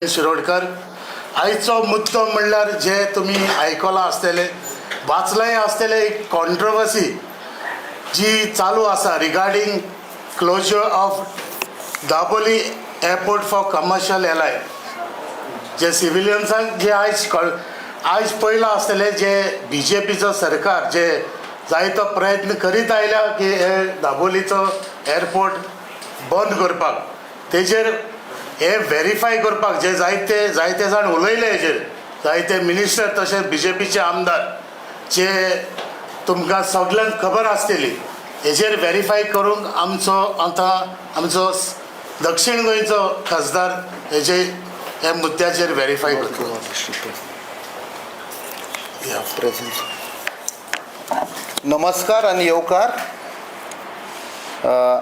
शिरोडकर. आयचो मुद्दो म्हणल्यार जे तुमी आयकलां आसतलें, वाचलांय आसतलें, एक कॉन्ट्रोवर्सी जी चालू आसा regarding closure of Dabolim airport for commercial airline. जे सिविलियन्सांक जे आयज आयज पळयलां आसतलें, जे बीजेपीचो सरकार जे जायतो प्रयत्न करीत आयल्या की हे दाबोलीचो एअरपोर्ट बंद करपाक, तेजेर हे व्हेरीफाय करपाक जे जायते जायते जाण उलयले हेजेर, जायते मिनिस्टर तशेंच बीजेपीचे आमदार जे तुमकां सगल्यांक खबर आसतली, हेजेर व्हेरीफाय करूंक आमचो आतां आमचो दक्षिण गोंयचो खासदार हेजे ह्या मुद्द्याचेर व्हेरीफाय करतलो. या. प्रेझेन्स. नमस्कार आनी येवकार.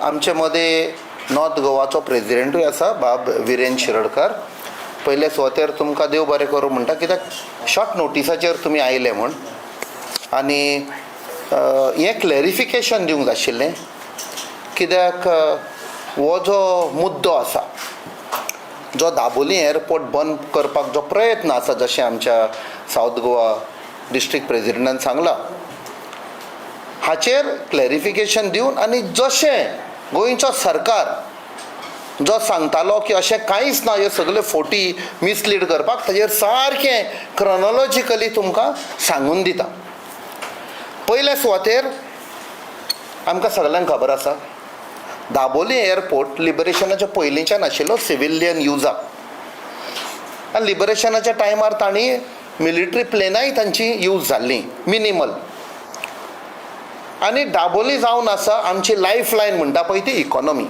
आमचे मदें नॉर्थ गोवाचो प्रेजिडेंटूय आसा, बाब विरेन शिरोडकर. पयले सुवातेर तुमकां देव बरें करूं म्हणटा, कित्याक शॉर्ट नोटिसाचेर तुमी आयले म्हूण. आनी हें क्लॅरिफिकेशन दिवंक जाय आशिल्लें, कित्याक हो जो मुद्दो आसा, जो दाबोली एअरपोर्ट बंद करपाक जो प्रयत्न आसा, जशें आमच्या सावथ गोवा डिस्ट्रिक्ट प्रेजिडेंटान सांगलां, हाचेर क्लॅरिफिकेशन दिवन आनी जशें गोंयचो सरकार जो सांगतालो की अशें कांयच ना, ह्यो सगल्यो फोटी मिसलीड करपाक, ताजेर सारकें क्रॉनोलॉजिकली तुमकां सांगून दिता. पयले सुवातेर आमकां सगल्यांक खबर आसा, दाबोली एअरपोर्ट लिबरेशनाच्या पयलींच्यान आशिल्लो सिविलियन युजाक आनी लिबरेशनाच्या टायमार तांणी मिलिटरी प्लेनाय तांची यूज जाल्ली मिनिमल. आनी दाबोली जावन आसा आमची लायफ लायन म्हणटा पळय ती इकॉनॉमी.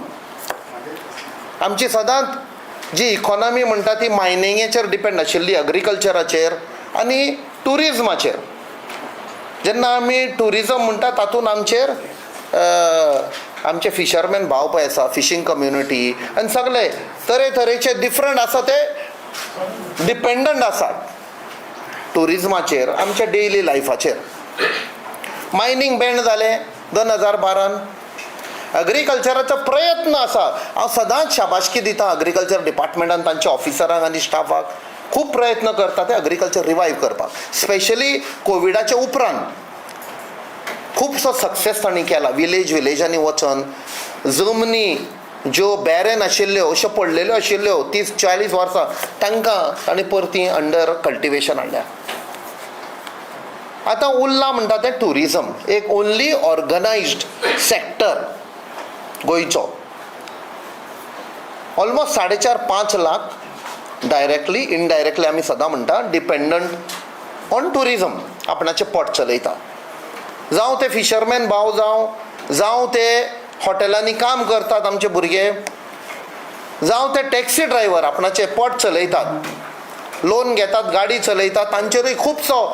आमची सदांच जी इकॉनॉमी म्हणटा ती मायनिंगेचेर डिपेंड आशिल्ली, अग्रिकल्चराचेर आनी ट्युरिजमाचेर. जेन्ना आमी ट्युरिजम म्हणटा, तातूंत आमचेर आमचे फिशरमॅन भाव पळय आसा, फिशींग कम्युनिटी आनी सगळे तरेतरेचे डिफरंट आसा, ते डिपेंडंट आसात ट्युरिजमाचेर, आमच्या डेली लायफाचेर. मायनींग बॅन जालें 2012न. अग्रिकल्चराचो प्रयत्न आसा. हांव सदांच शाबासकी दिता अग्रिकल्चर डिपार्टमेंटान, तांच्या ऑफिसरांक आनी स्टाफाक. खूब प्रयत्न करता ते अग्रिकल्चर रिवायव करपाक. स्पेशली कोविडाच्या उपरांत खुबसो सक्सेस तांणी केला. विलेज विलेजांनी वचोन जमनी ज्यो बॅरन आशिल्ल्यो, अश्यो पडलेल्यो आशिल्ल्यो 30-40 वर्सां, तांकां तांणी परती अंडर कल्टिवेशन हाडल्या. आतां उरलां म्हणटा तें ट्युरिजम, एक ओन्ली ऑर्गनायज्ड सेक्टर गोंयचो. ऑलमोस्ट 4.5-5 लाख डायरेक्टली, इनडायरेक्टली आमी सदां म्हणटा, डिपेंडंट ऑन ट्युरिजम आपणाचें पोट चलयता. जावं ते फिशरमॅन भाव जावं, जावं ते हॉटेलांनी काम करतात आमचे भुरगे, जावं ते टॅक्सी ड्रायव्हर आपणाचें पोट चलयतात, लोन घेतात, गाडी चलयतात, तांचेरूय खुबसो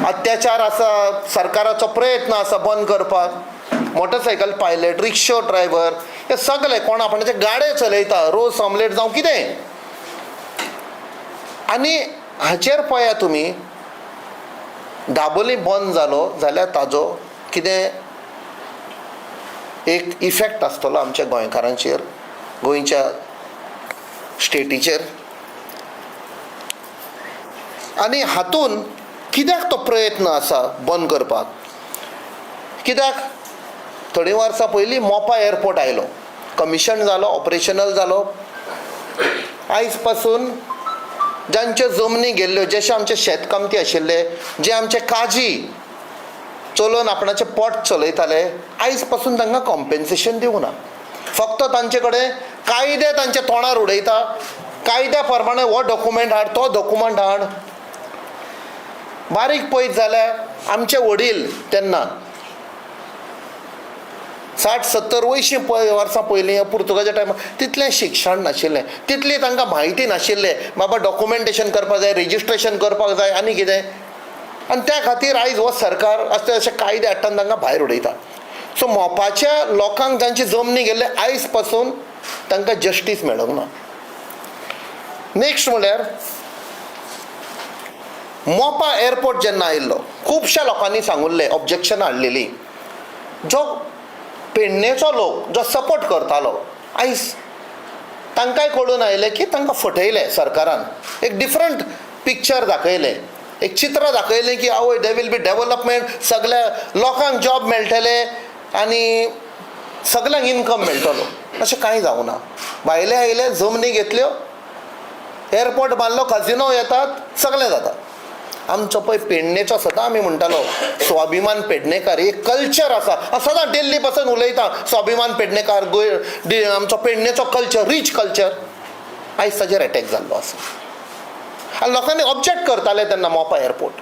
अत्याचार आसा. सरकाराचो प्रयत्न आसा बंद करपाक. मोटरसायकल पायलट, रिक्शो ड्रायव्हर, हे सगळे कोण आपणाचे गाडे चलयता, रोस ऑमलेट जावं कितें. आनी हाचेर पळया तुमी, दाबोली बंद जालो जाल्यार ताजो कितें एक इफेक्ट आसतलो आमच्या गोंयकारांचेर, गोंयच्या स्टेटीचेर. आनी हातून कित्याक तो प्रयत्न आसा बंद करपाक? कित्याक थोडीं वर्सां पयलीं मोपा एअरपोर्ट आयलो, कमिशन जालो, ऑपरेशनल जालो. आयज पासून जांच्यो जमनी गेल्ल्यो, जशे आमचे शेतकामती आशिल्ले, जे आमचे काजी चलोवन आपणाचें पोट चलयताले, आयज पासून तांकां कॉम्पेन्सेशन दिवंक ना. फक्त तांचे कडेन कायदे तांच्या तोंडार उडयता, कायद्या प्रमाणे हो डॉक्युमेंट हाड, तो डॉक्युमेंट हाड. बारीक पळयत जाल्यार आमचे वडील तेन्ना 60, 70, 80 वर्सां पयलीं पुर्तुगालच्या टायमार तितलें शिक्षण नाशिल्लें, तितली तांकां म्हायती नाशिल्लें, बाबा डॉक्युमेंटेशन करपाक जाय, रेजिस्ट्रेशन करपाक जाय आनी कितें. आनी त्या खातीर आयज हो सरकार अशे अशे कायदे हाडटा आनी तांकां भायर उडयता. सो मोपाच्या लोकांक जांची जमनी गेल्ले, आयज पासून तांकां जस्टीस मेळूंक ना. नेक्स्ट म्हळ्यार मोपा एअरपोर्ट जेन्ना आयिल्लो, खुबश्या लोकांनी सांगुल्लें, ऑब्जेक्शन हाडलेली. जो पेडणेचो लोक जो सपोर्ट करतालो, आयज तांकांय कळून आयलें की तांकां फटयलें सरकारान, एक डिफरंट पिक्चर दाखयलें, एक चित्र दाखयलें की आवय there will be development, सगल्या लोकांक जॉब मेळटले आनी सगल्यांक इनकम मेळटलो. अशें कांय जावना. भायले आयले, जमनी घेतल्यो, एअरपोर्ट बांदलो, काजिनो येतात, सगळें जाता. आमचो पळय पेडणेचो सदां आमी म्हणटालो स्वाभिमान पेडणेकार, एक कल्चर आसा. सदां दिल्ली पासून उलयता स्वाभिमान पेडणेकार, गोंय आमचो पेडणेचो कल्चर, रीच कल्चर. आयज ताजेर एटॅक जाल्लो आसा आनी लोकांनी ऑब्जेक्ट करताले तेन्ना मोपा एअरपोर्ट.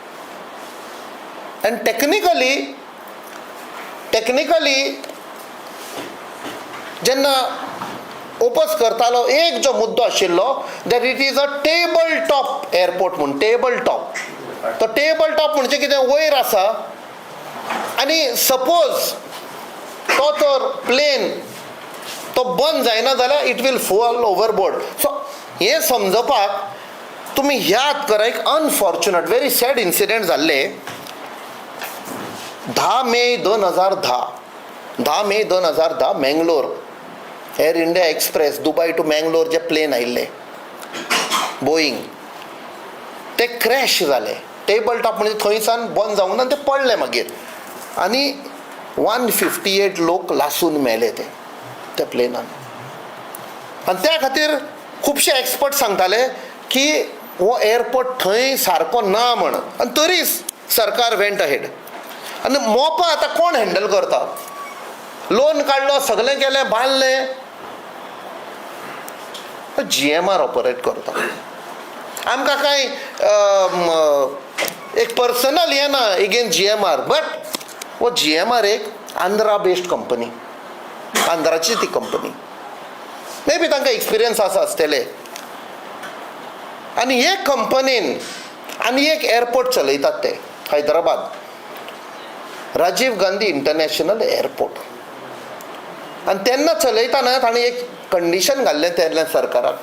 आनी टॅक्निकली जेन्ना ओपोज करतालो, एक जो मुद्दो आशिल्लो that it is a table top airport म्हूण. टेबल टॉप, तो टेबल टॉप म्हणजे कितें, वयर आसा आनी सपोज तो तर प्लेन तो बंद जायना जाल्यार it will fall overboard. So हें समजपाक तुमी याद करा, एक अनफॉर्च्युनेट व्हेरी सॅड इन्सिडंट जाल्ले 10 मे 2010, 10 मे 2010, Mangalore Air India Express Dubai to Mangalore J plane आयिल्ले बोईंग, ते क्रॅश जाले. टेबल टॉप म्हणजे थंयसान बंद जावंक ना, ते पडले मागीर आनी 158 लोक लासून मेले ते त्या प्लेनान. आनी त्या खातीर खुबशे एक्सपर्ट सांगताले की हो एअरपोर्ट थंय सारको ना म्हण, आनी तरी सरकार वेंट अहेड. आनी मोपा आतां कोण हँडल करता? लोन काडलो, सगळें केलें, बांदलें, जीएमआर ऑपरेट करता. आमकां कांय एक पर्सनल हें ना एगेन्स्ट जीएमआर, बट हो जीएमआर एक आंध्रा बेस्ड कंपनी, आंध्राची ती कंपनी, मे बी तांकां एक्सपिरियन्स आसा आसतले. आनी हे कंपनीन आनी एक एअरपोर्ट चलयतात ते हैदराबाद राजीव गांधी इंटरनॅशनल एअरपोर्ट. आनी तेन्ना चलयतना ताणें एक कंडिशन घाल्लें तेन्ना सरकाराक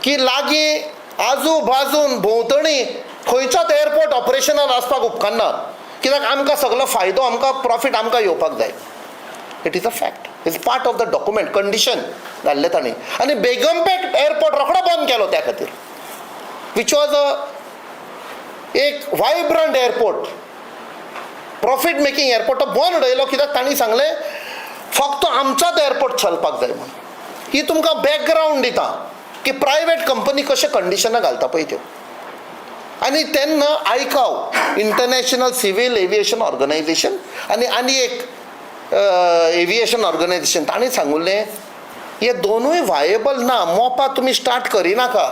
की लागीं आजू बाजून भोंवतणी खंयचोच एअरपोर्ट ऑपरेशनल आसपाक उपकारना, कित्याक आमकां सगलो फायदो, आमकां प्रॉफीट आमकां येवपाक जाय. It is a fact, it's part of the document, condition घाल्लें तांणी. आनी बेगमपेट एअरपोर्ट रोखडो बंद केलो त्या खातीर, which was a एक vibrant airport, profit making airport, तो बंद उडयलो कित्याक तांणी सांगलें फक्त आमचोच एअरपोर्ट चलपाक जाय म्हूण. ही तुमकां बॅकग्रावंड दिता की प्रायवेट कंपनी कशें कंडिशनां घालता पळय त्यो. आनी तेन्ना आयकाव, इंटरनॅशनल सिवील एविएशन ऑर्गनायझेशन आनी एक एविएशन ऑर्गनायझेशन, तांणी सांगुल्लें हे दोनूय वायेबल ना, मोपा तुमी स्टार्ट करिनाका,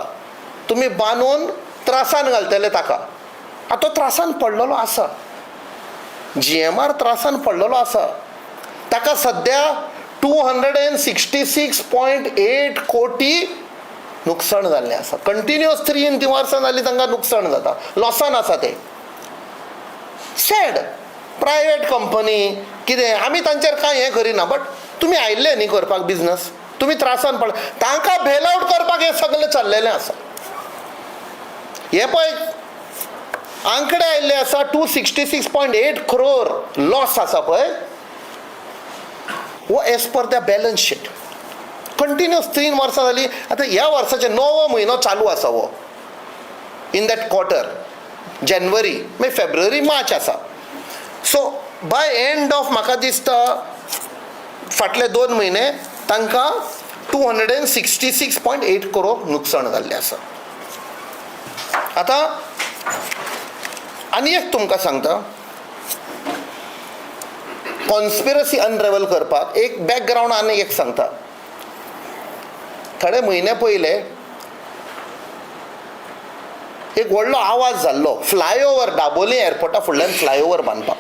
तुमी बांदून त्रासान घालतले ताका. आतां तो त्रासान पडलेलो आसा, जीएमआर त्रासान पडलेलो आसा. ताका सद्या 266.8 कोटी नुकसाण जाल्लें आसा. कंटिन्युअस 3 वर्सां जालीं तांकां नुकसाण जाता, लॉसान आसा ते. सॅड, प्रायवेट कंपनी कितें आमी तांचेर कांय हें करिना, बट तुमी आयिल्ले न्ही करपाक बिजनस, तुमी त्रासान पड, तांकां बेल आवट करपाक हें सगळें चल्लेलें आसा. हे पळय आंकडे आयिल्ले आसा, 266.8 crore loss आसा पळय, हो as per the balance sheet. Continuous 3 वर्सां जालीं, आतां ह्या वर्साचे णवो म्हयनो चालू आसा हो, इन that quarter जानेवारी मागीर फेब्रुवारी मार्च आसा. सो बाय एंड ऑफ म्हाका दिसता फाटले 2 म्हयने तांकां 266.8 crore नुकसाण जाल्लें आसा. आतां आनी एक तुमकां सांगता, कॉन्स्पिरसी अनरेवल करपाक एक बॅकग्रावंड आनी एक सांगता. थोडे म्हयने पयले एक व्हडलो आवाज जाल्लो फ्लायओवर, दाबोली एअरपोर्टा फुडल्यान फ्लायओवर बांदपाक.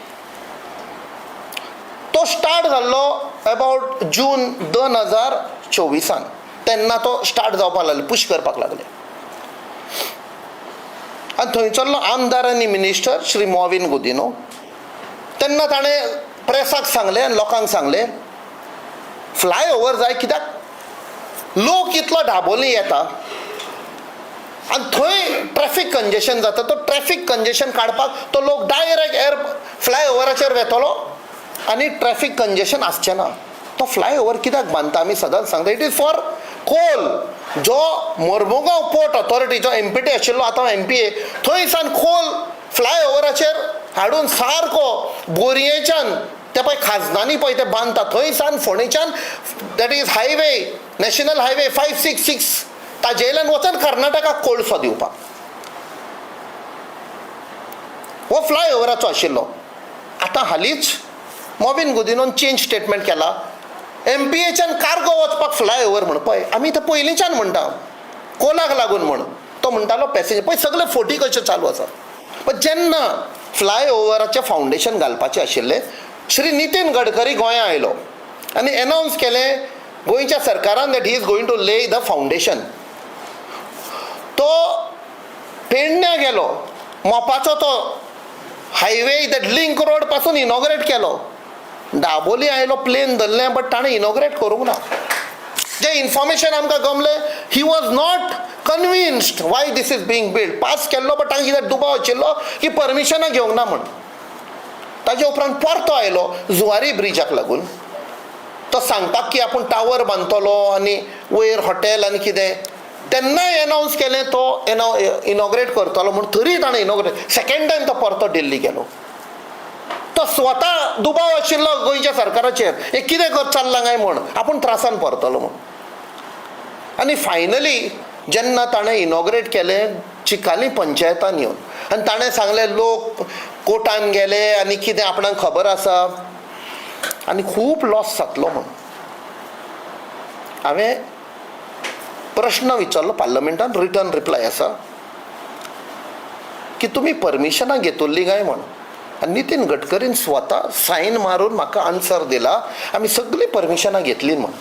तो स्टार्ट जाल्लो अबावट जून 2024, तेन्ना तो स्टार्ट जावपाक लागले, पुश करपाक लागले. आनी थंयसरलो आमदार आनी मिनिस्टर श्री मॉविन गुदिनो, तेन्ना ताणें प्रेसाक सांगलें आनी लोकांक सांगलें फ्लायओवर जाय, कित्याक लोक इतलो दाबोली येता आनी थंय ट्रॅफीक कंजेशन जाता, तो ट्रॅफीक कंजेशन काडपाक तो लोक डायरेक्ट एअर फ्लायओवराचेर वेतलो आनी ट्रॅफीक कंजेशन आसचें ना. तो फ्लायओवर कित्याक बांदता आमी सदांच सांगता, it is for कोल जो मोर्मुगांव पोर्ट ऑथॉरिटी जो एमपीटी आशिल्लो, आतां एमपीए, थंय सान कोल फ्लाय ओवराचेर हाडून सारको बोरयेच्यान ते पळय खाजनांनी पळय ते बांदता, थंय सान फोंडेच्यान that is highway, national highway 566 ताजे वयल्यान वचून कर्नाटकाक कोळसो दिवपाक. हो फ्लाय ओवराचो आशिल्लो. आतां हालींच मॉविन गुदिन्होन चेंज स्टेटमेंट केला, एमपीएच्यान कार्गो वचपाक फ्लाय ओवर म्हण. पळय आमी ते पयलींच्यान म्हणटा कोलाक लागून म्हण, तो म्हणटालो पॅसेंजर. पळय सगळे फोटी कशें चालू आसा. पण जेन्ना फ्लाय ओवराचें फावंडेशन घालपाचें आशिल्लें, श्री नितीन गडकरी गोंया आयलो आनी एनावन्स केलें गोंयच्या सरकारान that he is going to lay the foundation. तो पेडण्या गेलो, मोपाचो तो हायवे that link road पासून इनॉग्रेट केलो. दाबोली आयलो, प्लेन धरलें, बट ताणें इनॉग्रेट करूंक ना. जें इन्फॉर्मेशन आमकां गमलें, he was not convinced why this is being build. Pass केल्लो, बट तांकां कितें दुबाव आशिल्लो की परमिशनां घेवंक ना म्हण. ताजे उपरांत परतो आयलो जुवारी ब्रिजाक लागून, तो सांगपाक की आपूण टावर बांदतलो आनी वयर हॉटेल आनी कितें. तेन्नाय एनावन्स केलें तो इनॉग्रेट करतलो म्हूण, तरी ताणें इनॉग्रेट सेकेंड टायम तो परतो दिल्ली गेलो. तो स्वता दुबाव आशिल्लो गोंयच्या सरकाराचेर, हें कितें कर चल्लां काय म्हूण, आपूण त्रासान परतलो म्हूण. आनी फायनली जेन्ना ताणें इनॉग्रेट केलें चिकाली पंचायतान येवन, आनी ताणें सांगलें लोक कोर्टान गेले आनी कितें आपणाक खबर आसा आनी खूब लॉस जातलो म्हूण. हांवें प्रश्न विचारलो पार्लमेंटान, रिटर्न रिप्लाय आसा की तुमी परमिशनां घेतल्लीं काय म्हूण. आनी नितीन गडकरीन स्वता सायन मारून म्हाका आन्सर दिला, आमी सगळीं परमिशनां घेतलीं म्हूण.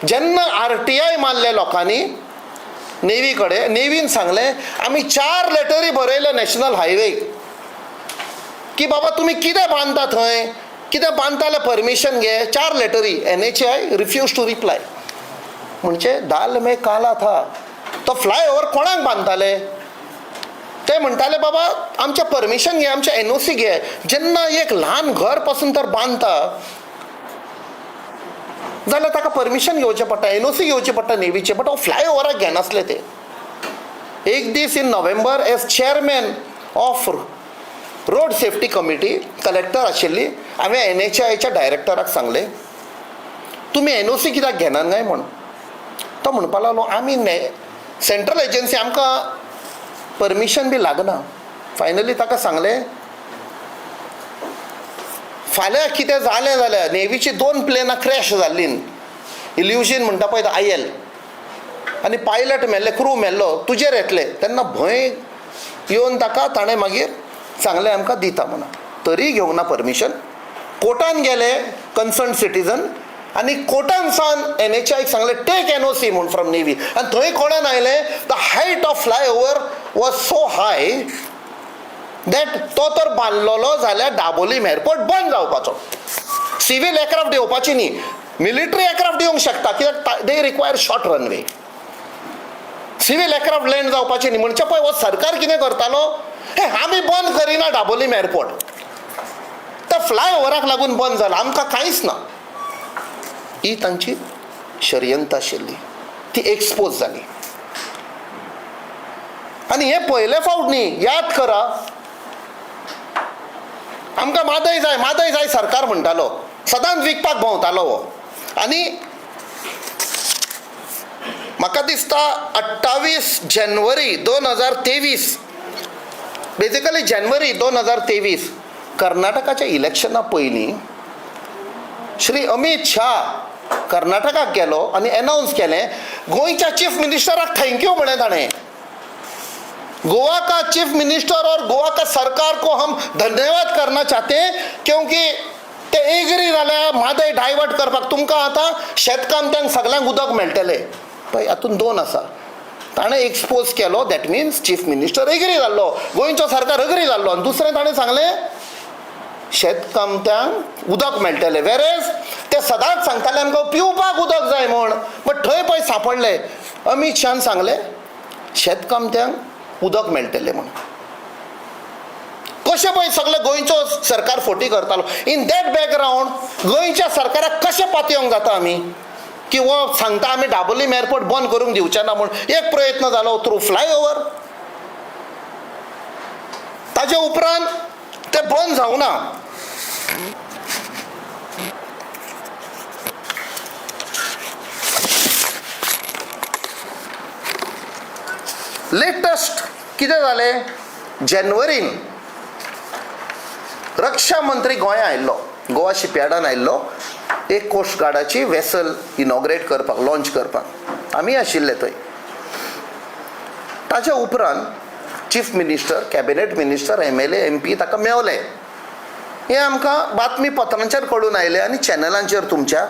जेन्ना आरटीआय मारले लोकांनी नेवी कडेन, नेवीन सांगलें आमी 4 लेटरी बरयले नॅशनल हायवेक की बाबा तुमी कितें बांदता थंय, कितें बांदता जाल्यार परमिशन घे. 4 लेटरी, NHAI refuse to reply. म्हणजे दाल में काला था. तो फ्लाय ओवर कोणाक बांदताले? ते म्हणटाले बाबा आमचें परमिशन घे, आमचें एनओसी घे. जेन्ना एक ल्हान घर पासून तर बांदता जाल्यार ताका परमिशन घेवचें पडटा, एनओसी घेवची पडटा नेवीचें, बट हो फ्लाय ओवराक घेनासले ते. एक दीस in November as chairman of road safety committee, collector आशिल्ली, हांवें एनएचआयच्या डायरेक्टराक सांगलें तुमी एनओसी कित्याक घेनात काय म्हूण. तो म्हणपाक लागलो आमी सेंट्रल एजन्सी, आमकां परमिशन बी लागना. फायनली ताका सांगलें फाल्यां कितें जालें जाल्यार नेवीची 2 प्लेनां क्रॅश जाल्लीं, इल्युजन म्हणटा पळय आयल, आनी पायलट मेल्ले, क्रू मेल्लो, तुजेर येतले. तेन्ना भंय येवन ताका ताणें मागीर सांगलें आमकां दिता म्हणून, तरी घेवंक ना परमिशन. कोर्टान गेले कन्सर्न सिटीजन आनी कोर्टान सावन एनएचआयक सांगलें टेक एनओसी म्हूण फ्रॉम नेवी. आनी थंय कोणान आयलें the height of flyover was so high that तो तर बांदलेलो जाल्यार दाबोलीम एअरपोर्ट बंद जावपाचो, सिवील एअरक्राफ्ट येवपाची न्ही, मिलिटरी एअरक्राफ्ट येवंक शकता कित्याक they require short runway. Civil aircraft land जावपाची न्ही. म्हणचे पळय हो सरकार कितें करतालो, हे आमी बंद करिना दाबोलीम एअरपोर्ट, त्या फ्लाय ओवराक लागून बंद जाला, आमकां कांयच ना. ही तांची षडयंत्र आशिल्ली, ती एक्सपोज जाली. आनी हे पयले फावट न्ही, याद करा, आमकां म्हादय जाय, म्हादय जाय सरकार म्हणटालो, सदांच विकपाक भोंवतालो हो. आनी म्हाका दिसता 28 जानेवारी 2023, बेजिकली जानेवारी 2023 कर्नाटकाच्या इलेक्शना पयलीं श्री अमीत शाह कर्नाटकाक गेलो आनी एनावन्स केलें गोंयच्या चीफ मिनिस्टराक thank you म्हळें ताणें. गोवा का चीफ मिनिस्टर और गोवा का सरकार को हम धन्यवाद करना चाहते हैं क्योंकि ते एग्री जाल्यार म्हादय डायवर्ट करपाक तुमकां आतां शेतकामत्यांक सगल्यांक उदक मेळटलें. पळय हातूंत दोन आसा, ताणें एक्सपोज केलो, that means chief minister agree जाल्लो, गोंयचो सरकार एग्री जाल्लो. आनी दुसरें ताणें सांगलें शेतकामत्यांक उदक मेळटलें, वेरेज ते सदांच सांगताले आमकां पिवपाक उदक जाय म्हूण, बट थंय पळय सांपडले. अमीत शान सांगलें शेतकामत्यांक उदक मेळटलें म्हूण. कशें पळय सगळें गोंयचो सरकार फोटी करतालो. इन that background गोंयच्या सरकाराक कशें पातयेवंक जाता आमी? की हो सांगता आमी दाबोलीम एअरपोर्ट बंद करूंक दिवचे ना म्हूण. एक प्रयत्न जालो थ्रू फ्लायओवर, ताजे उपरांत ते बंद जावना. लेटस्ट कितें जालें, जानेवारीन रक्षा मंत्री गोंया आयिल्लो, गोवा शिपयार्डान आयिल्लो एक कोस्ट गार्डाची वेसल इनॉग्रेट करपाक, लॉंच करपाक. आमी आशिल्ले थंय. ताच्या उपरांत chief minister, cabinet minister, MLA, MP ताका मेवले. हें आमकां बातमी पत्रांचेर कळून आयलें आनी चॅनलांचेर तुमच्या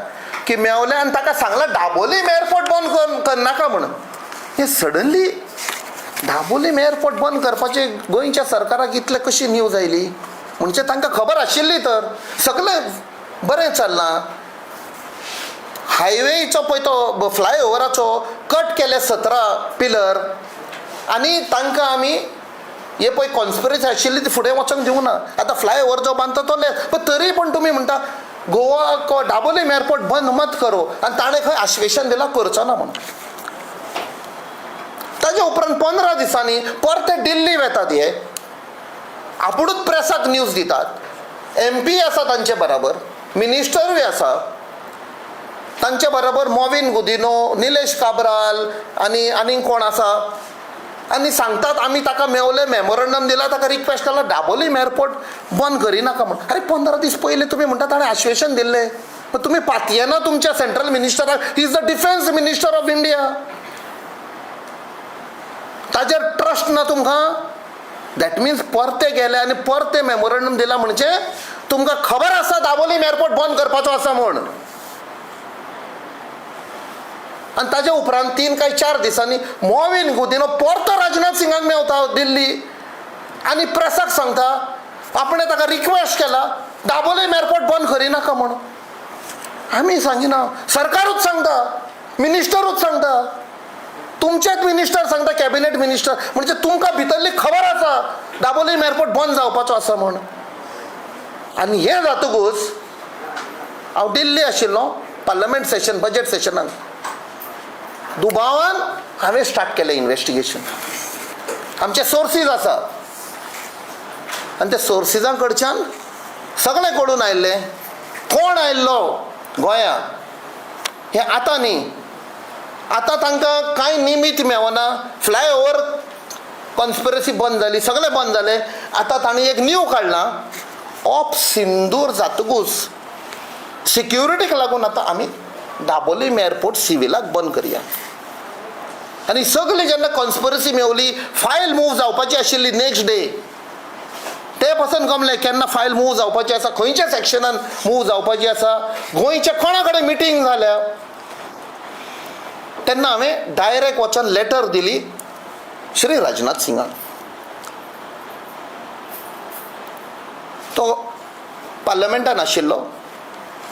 की मेवले आनी ताका सांगलां दाबोलीम एअरपोर्ट बंद करनाका म्हणून. हें सडनली दाबोलीम एअरपोर्ट बंद करपाचें गोंयच्या सरकाराक इतलें कशी न्यूज आयली म्हणजे तांकां खबर आशिल्ली तर सगळें बरें चल्लां. हायवेचो पळय तो फ्लायओवराचो कट केले 17 पिलर आनी तांकां आमी हे पळय कॉन्स्पिरसी आशिल्ली ती फुडें वचोंक दिवना. आतां फ्लायओवर जो बांदता तो लेस, पण तरी पण तुमी म्हणटा गोवा दाबोलीम एअरपोर्ट बंद मत करो आनी ताणें खंय आश्वेशन दिलां करचो ना म्हणून. ताजे उपरांत 15 दिसांनी परते दिल्ली वेतात, हे आपुणूच प्रेसाक न्यूज दितात. एमपी आसा तांचे बराबर, मिनिस्टरूय आसा तांचे बराबर, मोविन गुदिनो, निलेश काब्राल आनी आनीक कोण आसा, आनी सांगतात आमी ताका मेवले, मेमोरंडम दिला, ताका रिक्वेस्ट केला दाबोलीम एअरपोर्ट बंद करिनाका म्हूण. आरे 15 दीस पयलीं तुमी म्हणटा ताणें आश्वेशन दिल्लें, पण तुमी पातयेना तुमच्या सेंट्रल मिनिस्टराक. He is the defence minister of India, ताजेर ट्रस्ट ना तुमकां. That means परते गेले आनी परते मेमोरंडम दिला म्हणजे तुमकां खबर आसा दाबोलीम एअरपोर्ट बंद करपाचो आसा म्हूण. आनी ताजे उपरांत 3 काय 4 दिसांनी मोविन गुदिनो परतो राजनाथ सिंगाक मेवता दिल्ली आनी प्रेसाक सांगता आपणें ताका रिक्वेस्ट केला दाबोलीम एअरपोर्ट बंद करिनाका म्हूण. आमी सांगिना, सरकारूच सांगता, मिनिस्टरूच सांगता, तुमचेच मिनिस्टर सांगता, कॅबिनेट मिनिस्टर, म्हणजे तुमकां भितरली खबर आसा दाबोलीम एअरपोर्ट बंद जावपाचो आसा म्हूण. आनी हें जातकूच हांव दिल्ली आशिल्लो पार्लमेंट सेशन, बजेट सेशनाक, दुबावान हांवें स्टार्ट केलें इन्वेस्टिगेशन. आमचे सोर्सीज आसा आनी त्या सोर्सिजां कडच्यान सगळें कळून आयिल्लें कोण आयिल्लो गोंया हें. आतां न्ही, आतां तांकां कांय निमीत मेवना, फ्लायओवर कॉन्स्पिरसी बंद जाली, सगळें बंद जालें. आतां तांणी एक न्यू काडलां, ऑप सिंदूर जातकूच सिक्युरिटीक लागून आतां आमी दाबोलीम एअरपोर्ट सिविलाक बंद करया. आनी सगळी जेन्ना कॉन्स्पिरसी मेवली, फायल मूव जावपाची आशिल्ली नेक्स्ट डे, ते पसून गमले केन्ना फायल मूव जावपाची आसा, खंयच्या सेक्शनान मूव जावपाची आसा, गोंयच्या कोणा कडेन मिटींग जाल्या. तेन्ना हांवें डायरेक्ट वचोन लेटर दिली श्री राजनाथ सिंगाक. तो पार्लमेंटान आशिल्लो,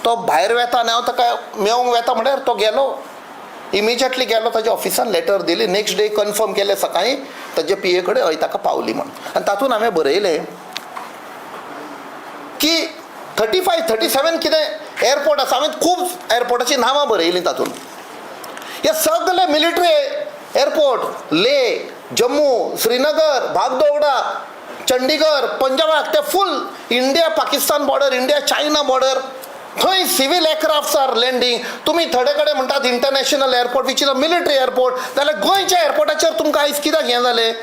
तो भायर वेता आनी हांव ताका मेवंक वेता म्हळ्यार तो गेलो, इमिजिएटली गेलो ताज्या ऑफिसान, लेटर दिली. नेक्स्ट डे कन्फर्म केलें सकाळीं ताजे पी ए कडेन, हय ताका पावली म्हण. आनी तातूंत हांवें बरयलें की 35 37 कितें एअरपोर्ट आसा, हांवें खूब एअरपोर्टाचीं नांवां बरयलीं तातूंत. हे सगळे मिलिटरी एअरपोर्ट, ले, जम्मू, श्रीनगर, भागदोगडा, चंडीगड, पंजाबाक ते full India Pakistan border, India China border, थंय सिवील एअरक्राफ्ट्स are landing. तुमी थोडे कडेन म्हणटात international airport which is a military airport, जाल्यार गोंयच्या एअरपोर्टाचेर तुमकां आयज कित्याक हें जालें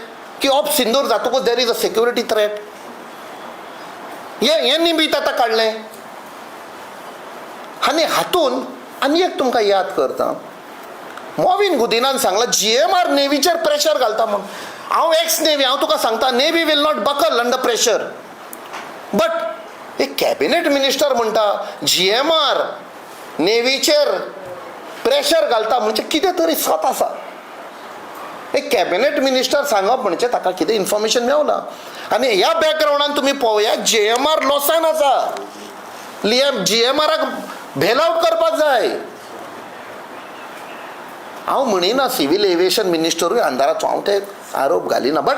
की ऑफ सिंदूर जातकूच there is a security threat. हें निमीत आतां काडलें. आनी हातूंत आनी एक तुमकां याद करता, मोविन गुदिनान सांगलां GMR नेवीचेर प्रेशर घालता म्हूण. हांव एक्स नेवी, हांव तुका सांगता navy will not buckle under pressure, but एक कॅबिनेट मिनिस्टर म्हणटा GMR नेवीचेर प्रेशर घालता म्हणजे कितें तरी सत आसा. एक कॅबिनेट मिनिस्टर सांगप म्हणजे ताका कितें इन्फॉर्मेशन मेवलां. आनी ह्या बॅकग्रावंडान तुमी पळोवया GMR लॉसान आसा, GMRाक बेल आवट करपाक जाय. हांव म्हणिना सिवील एविएशन मिनिस्टरूय आंध्राचो, हांव ते आरोप घालिना, but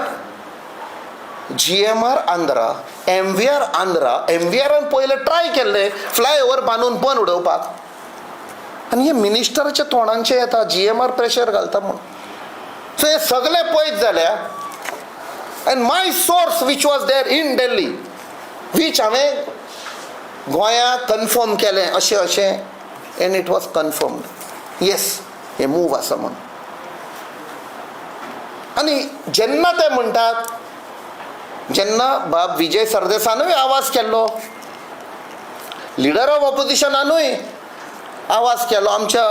GMR Andhra, MVR Andhra, MVRान पयलें ट्राय केल्लें फ्लायओवर बांदून बंद उडोवपाक, आनी हे मिनिस्टराच्या तोंडांचे येता जीएमार प्रेशर घालता म्हूण. सो हे सगळे पळयत जाल्यार and my source which was there in Delhi which हांवें गोंया कन्फर्म केलें अशें अशें and it was confirmed yes hey move आसा म्हूण. आनी जेन्ना ते म्हणटात जेन्ना बाब विजय सरदेसानूय आवाज केल्लो, लिडर ऑफ ऑपोजिशनानूय आवाज केलो, आमच्या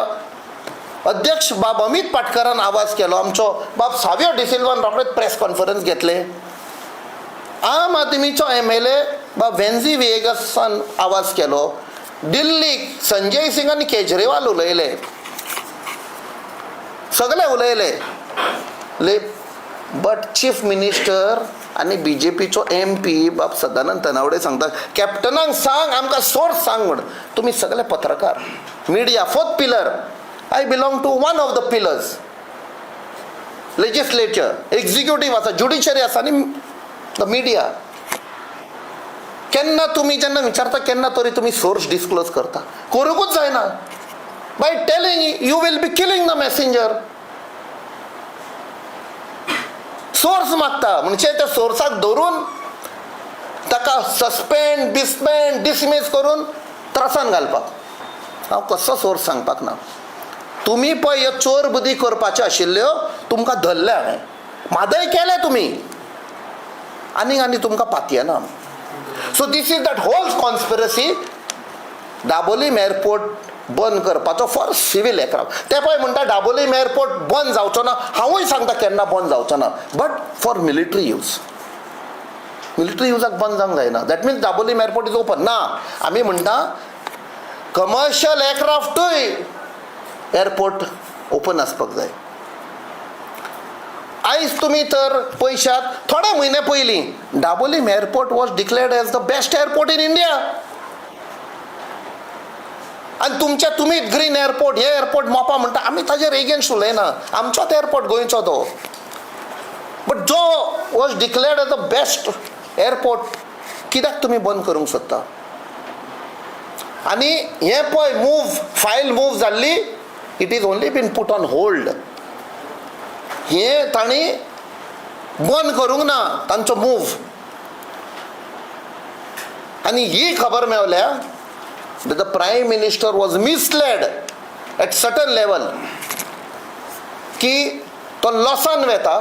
अध्यक्ष बाब अमीत पाटकरान आवाज केलो, आमचो बाब सावियो डिसिल्वान रोखडेच प्रेस कॉन्फरन्स घेतले, आम आदमीचो MLA बाब वेन्झी विएगसान आवाज केलो, दिल्लीक संजय सिंग आनी केजरीवाल उलयले, सगळे उलयले. बट चीफ मिनिस्टर आनी बीजेपीचो MP बाब सदानंद तनावडे सांगता कॅप्टनाक सांग आमकां सोर्स सांग म्हण. तुमी सगळे पत्रकार, media, fourth pillar, I belong to one of the pillars, legislature, executive आसा, ज्युडिशरी आसा आनी the media. केन्ना तुमी जेन्ना विचारता केन्ना तरी तुमी सोर्स डिस्क्लोज करता, करूंकूच जायना. By telling you will be killing the messenger. Source मागता म्हणजे त्या सोर्साक धरून ताका सस्पेंड डिस्पेंड डिसमीस करून त्रासान घालपाक. हांव कसो सोर्स सांगपाक ना. तुमी पळय ह्यो चोर बुद्दी करपाच्यो आशिल्ल्यो तुमकां धरले हांवें, म्हादय केलें तुमी आनीक आनी तुमकां पातयेना. So this is that whole conspiracy Dabolim airport बंद करपाचो फॉर सिवील एअरक्राफ्ट. ते पळय म्हणटा दाबोलीम एअरपोर्ट बंद जावचो ना, हांवूय सांगता केन्ना बंद जावचो ना, but for military use. Military युजाक बंद जावंक जायना. That means Dabolim airport is open ना. आमी म्हणटा कमर्शियल एअरक्राफ्टूय एअरपोर्ट ओपन आसपाक जाय. आयज तुमी तर पयशात थोडे म्हयने पयलीं Dabolim airport was declared as the best airport in India. आनी तुमच्या तुमीच ग्रीन एअरपोर्ट हे एअरपोर्ट मोपा म्हणटा, आमी ताजेर एगेन्स्ट उलयना, आमचोच एअरपोर्ट गोंयचो तो, बट जो was declared as the best airport कित्याक तुमी बंद करूंक सोदता? आनी हें पळय मूव फायल मूव जाल्ली, it is only been put on hold. हें तांणी बंद करूंक ना तांचो मूव. आनी ही खबर मेवल्या that the Prime Minister was misled at certain level की तो लॉसान वेता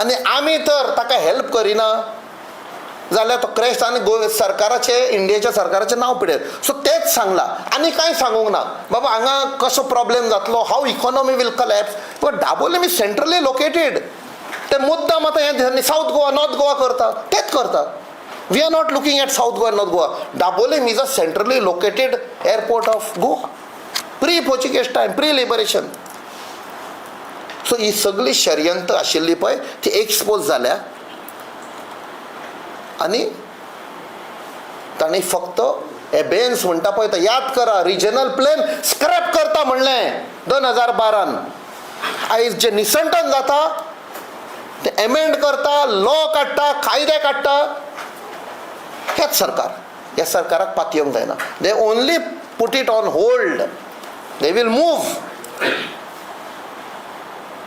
आनी आमी तर ताका हेल्प करिना जाल्यार तो क्रॅश आनी गोंय सरकाराचें इंडियेच्या सरकाराचें नांव पिडेल. सो तेंच सांगलां आनी कांय सांगूंक ना. बाबा हांगा कसो प्रॉब्लेम जातलो, how economy will collapse, but Dabolim is centrally located. ते मुद्दाम आतां हें दिसांनी सावथ गोवा नॉर्थ गोवा करता, तेच करता. We are not looking at South Goa and North Goa. Dabolim is a centrally located airport of Goa, pre-Portuguese time, pre-liberation. So ही सगळी षडयंत्र आशिल्ली पळय ती एक्सपोज जाल्या आनी तांणी फक्त एबेन्स म्हणटा पळय तो याद करा, रिजनल प्लेन स्क्रॅप करता म्हणलें 2012. आयज जे निसंटन जाता ते एमेंड करता, लॉ काडटा, कायदे काडटा. हेच सरकार, ह्या सरकाराक पातयेवंक जायना. They only put it on hold, they will move.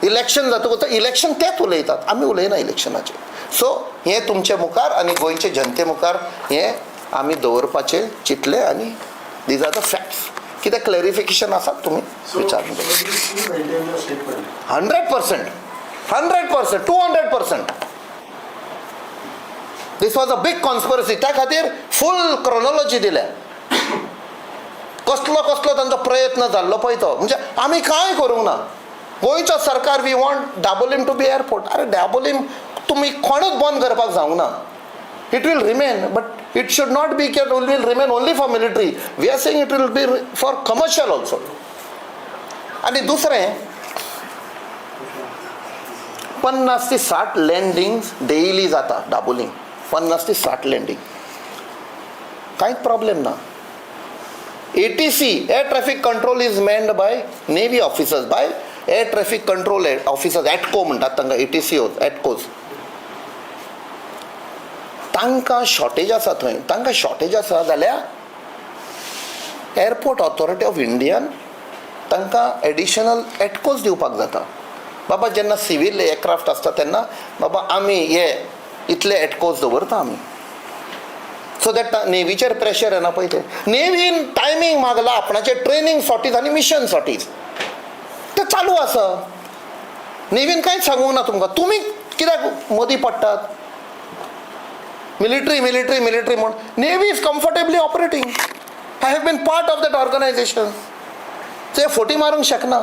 Election जातकूच इलेक्शन तेच उलयतात, आमी उलयना इलेक्शनाचेर. सो हें तुमचे मुखार आनी गोंयचे जनते मुखार हें आमी दवरपाचें चिंतलें आनी these are the facts. कितें क्लॅरिफिकेशन आसा तुमी विचारून. 100%, 100%, 200%. This was a big conspiracy. त्या खातीर फूल क्रोनोलॉजी दिल्या, कसलो कसलो तांचो प्रयत्न जाल्लो पळय तो. म्हणजे आमी कांय करूंक ना. गोंयचो सरकार we want Dabolim to be airport. अरे दाबोलीम तुमी कोणूच बंद करपाक जावंक ना. It will remain, but it should not be it will remain only for military. We are saying it will be for commercial also. आनी दुसरें 50 ते 60 लँडींग डेली जाता दाबोलीम, 50 ते 60 लँडींग, कांयच प्रॉब्लेम ना. ATC, air traffic control, is manned by navy officers, by air traffic control officers, ATCO म्हणटात तांकां, ATCOs, ATCOs. तांकां शॉर्टेज आसा थंय, तांकां शॉर्टेज आसा जाल्यार एअरपोर्ट ऑथॉरिटी ऑफ इंडियान तांकां एडिशनल एटकोस दिवपाक जाता. बाबा जेन्ना सिवील एरक्राफ्ट आसता तेन्ना बाबा आमी हे इतले एटकोस दवरता आमी, सो that नेवीचेर प्रेशर येना पळय. तें नेवीन टायमींग मागला आपणाचे ट्रेनींग सॉर्टीज आनी मिशन सॉर्टीज ते चालू आसा. नेवीन कांयच सांगूंक ना तुमकां, तुमी कित्याक मदीं पडटात मिलिटरी मिलिटरी मिलिटरी म्हूण. Navy is comfortably operating. I have been part of that organization. ते फोटी मारूंक शकना.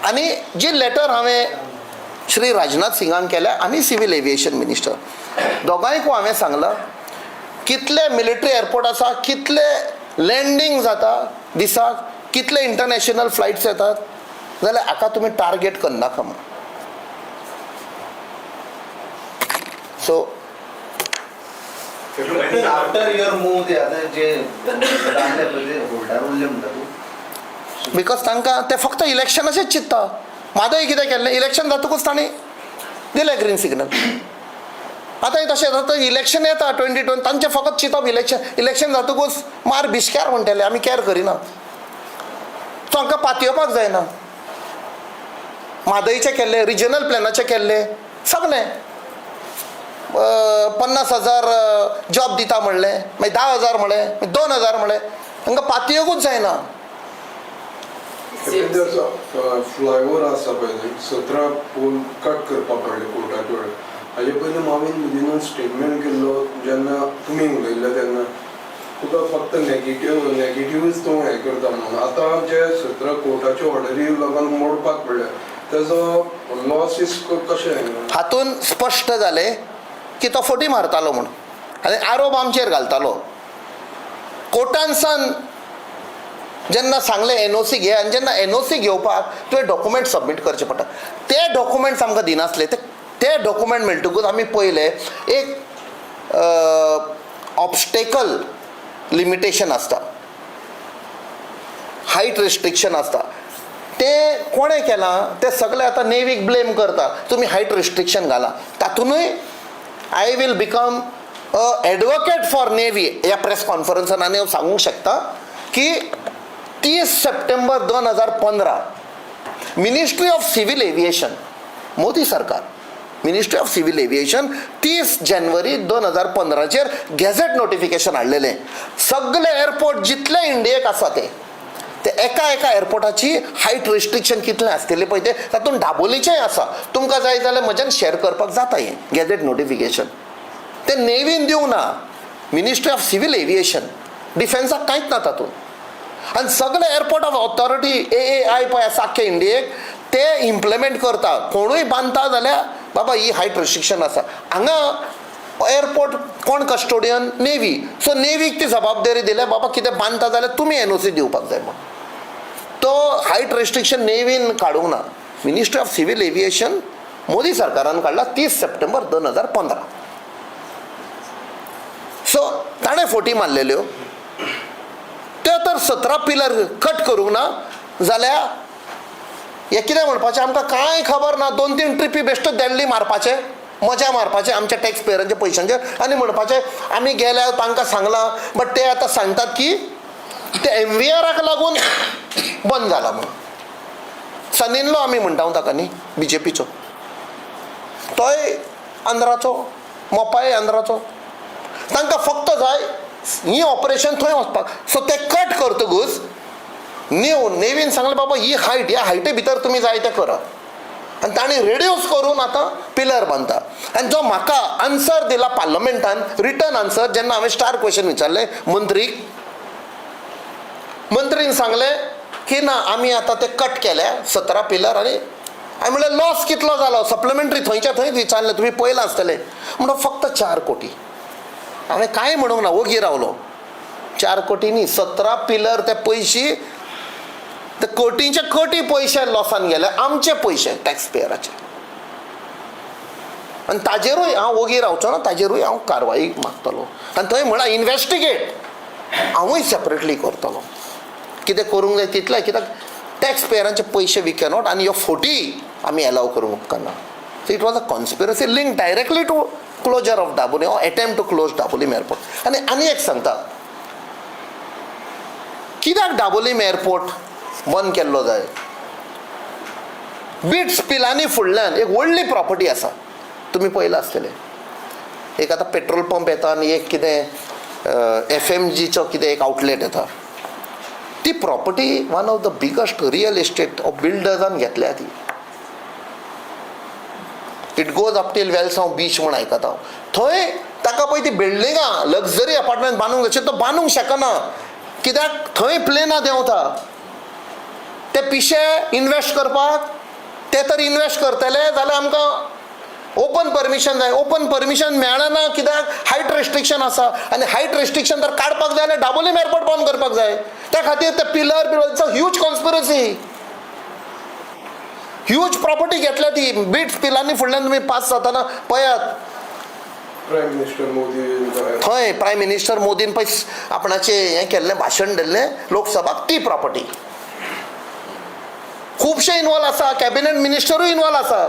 आनी जी लेटर हांवें श्री राजनाथ सिंगान केल्या आनी सिवील एविएशन मिनिस्टर दोगांयकूय हांवें सांगलां कितले मिलिटरी एअरपोर्ट आसा, कितले लँडींग जाता दिसाक, कितले इंटरनॅशनल फ्लायट्स येतात, जाल्यार हाका तुमी टार्गेट करनाका म्हूण. सो आफ्टर your move ते आतां जे दाखले पळय ते होल्डार उरले म्हणटा तूं, because तांकां ते फक्त इलेक्शनाचेच चिंत्ता. म्हादय कितें केल्लें, इलेक्शन जातकूच तांणी दिलें ग्रीन सिग्नल. आतां तशें जाता, इलेक्शन येता 2020, तांचें फकत चिंतप इलेक्शन, इलेक्शन जातकूच मार बिस्क्यार म्हणटले आमी कॅर करिना. सो हांकां पातयेवपाक जायना. म्हादयचें केल्लें, रिजनल प्लॅनाचें केल्लें, सगलें 50,000 जॉब दिता म्हणलें, मागीर 10,000 म्हणलें, मागीर 2,000 म्हणलें. हांकां पातयेकूच जायना. फ्लायओवर आसा पळय न्ही, 17 पोल कट करपाक पडले कोर्टाच्या वेळार. हाजे पयलीं माविन मुदिनोन स्टेटमेंट केल्लो जेन्ना तुमी उलयल्ले तेन्ना तुका फक्त नेगेटिव्हूच तूं हें करता म्हणून. आतां जे 17 कोर्टाच्यो ऑर्डरी लोकांक मोडपाक पडल्या तेजो लॉस is कशें? हातून स्पश्ट जालें की तो फटी मारतालो म्हूण आनी आरोप आमचेर घालतालो. कोर्टानसान जेन्ना सांगलें एनओसी घे, आनी जेन्ना एनओसी घेवपाक तुवें डॉक्युमेंट सबमीट करचे पडटा, ते डॉक्युमेंट्स आमकां दिनासले. ते डॉक्युमेंट मेळटकूच आमी पळयलें एक ऑब्स्टेकल लिमिटेशन आसता, हायट रिस्ट्रिक्शन आसता. तें कोणें केलां तें सगळें आतां नेवीक ब्लेम करता, तुमी हायट रिस्ट्रिक्शन घालां. तातूंनय I will become a advocate for navy ह्या प्रेस कॉन्फरन्सान आनी हांव सांगूंक शकता की 30 September 2015 ministry of civil aviation, Modi सरकार, मिनिस्ट्री ऑफ सिव्हील एविएशन 30 जानेवारी 2015चेर गॅझेट नोटिफिकेशन हाडलेलें. सगळे एअरपोर्ट जितले इंडियेक आसा ते एका एका एअरपोर्टाची हायट रिस्ट्रिक्शन कितलें आसतलें पळय तें, तातूंत दाबोलीचेंय आसा. तुमकां जाय जाल्यार म्हज्यान शेअर करपाक जाता हें गॅझेट नोटिफिकेशन. तें नेवीन दिवंक ना, मिनिस्ट्री ऑफ सिव्हील एविएशन, डिफेन्साक कांयच ना तातूंत. आनी सगळे एअरपोर्ट ऑफ ऑथॉरिटी AAI पळय आसा आख्खे इंडियेक ते इम्प्लिमेंट करता. कोणूय बांदता जाल्यार बाबा ही हायट रिस्ट्रिक्शन आसा. हांगा एअरपोर्ट कोण कस्टोडियन? नेवी. सो नेवीक ती जबाबदारी दिल्या बाबा कितें बांदता जाल्यार तुमी एनओसी दिवपाक जाय म्हूण. तो हायट रिस्ट्रिक्शन नेवीन काडूंक ना, ministry of civil aviation Modi सरकारान काडला 30 सप्टेंबर 2015. सो ताणें फोटी मारलेल्यो. त्यो तर 17 पिलर कट करूंक ना जाल्यार हें कितें म्हणपाचें आमकां कांय खबर ना. 2-3 ट्रिपी बेश्टो देडली मारपाचें, मजा मारपाचें आमच्या टॅक्स पेयरांच्या पयशांचेर आनी म्हणपाचें आमी गेल्या तांकां सांगलां, बट ते आतां सांगतात की ते MVRाक लागून बंद जाला म्हूण. सनिनलो आमी म्हणटा ताका न्ही, BJPचो, तोय आंध्राचो, मोपाय आंध्राचो. तांकां फक्त जाय ही ऑपरेशन थंय वचपाक. सो ते कट करतकूच न्यू नेवीन सांगलें बाबा ही हायट, ह्या हायटे भितर तुमी जाय तें करा. आनी तांणी रेड्यूस करून आतां पिलर बांदता. आनी जो म्हाका आन्सर दिला पार्लमेंटान, रिटर्न आन्सर, जेन्ना हांवें स्टार क्वेश्चन विचारलें मंत्रीक, मंत्रीन सांगलें की ना आमी आतां ते कट केले 17 पिलर. आनी हांवें म्हणलें लॉस कितलो जालो सप्लिमेंटरी थंयच्या थंयच विचारलें, तुमी पळयलां आसतलें. म्हणून फक्त 4 कोटी. हांवें कांय म्हणूंक ना, ओगी रावलो. 4 कोटी न्ही, 17 पिलर ते पयशे, ते कोटींचे कोटी पयशे लॉसान गेले, आमचे पयशे टॅक्स पेयराचे. आनी ताजेरूय हांव ओगी रावचो ना, ताजेरूय हांव कारवाई मागतलो. आनी थंय म्हळ्यार इनवेस्टिगेट हांवूय सेपरेटली करतलो, कितें करूंक जाय तितलें, कित्याक टॅक्स पेयरांचे पयशे we cannot आनी ह्यो फोटी आमी एलाव करूंक उपकारना. So it was a conspiracy link directly to closure of Dabolim or attempt to close Dabolim airport. आनी आनी एक सांगता, कित्याक दाबोलीम एअरपोर्ट बंद केल्लो जाय? बिट्स पिलानी फुडल्यान एक व्हडली प्रॉपर्टी आसा, तुमी पळयलां आसतलें. एक आतां पेट्रोल पंप येता आनी एक कितें एफएमजीचो कितें एक आउटलेट येता. ती property one of the biggest real estate of बिल्डर्सान घेतल्या ती. It goes up till Velsao beach म्हूण आयकता हांव. थंय ताका पळय ती बिल्डिंगां लक्झरी अपार्टमेंट बांदूंक जाय, तो बांदूंक शकना कित्याक थंय प्लेनां देंवता. ते पिशे इनवेस्ट करपाक, ते तर इनवेस्ट करतले जाल्यार आमकां ओपन परमिशन जाय. ओपन परमिशन मेळना कित्याक हायट रेस्ट्रिक्शन आसा, आनी हायट रेस्ट्रिक्शन जर काडपाक जाय जाल्यार दाबोलीम एअरपोर्ट बंद करपाक जाय. त्या खातीर ते pillar bill it's a huge conspiracy. Huge property घेतल्या ती बिट्स पिलांनी फुडल्यान तुमी पास जातना पळयात. प्रायम मिनिस्टर मोदी थंय प्रायम मिनिस्टर मोदीन पळय आपणाचें हें केल्लें भाशण दिल्लें लोकसभाक, ती प्रॉपर्टी खुबशे इनवॉल्व आसा. कॅबिनेट मिनिस्टरूय इनवॉल्व आसा.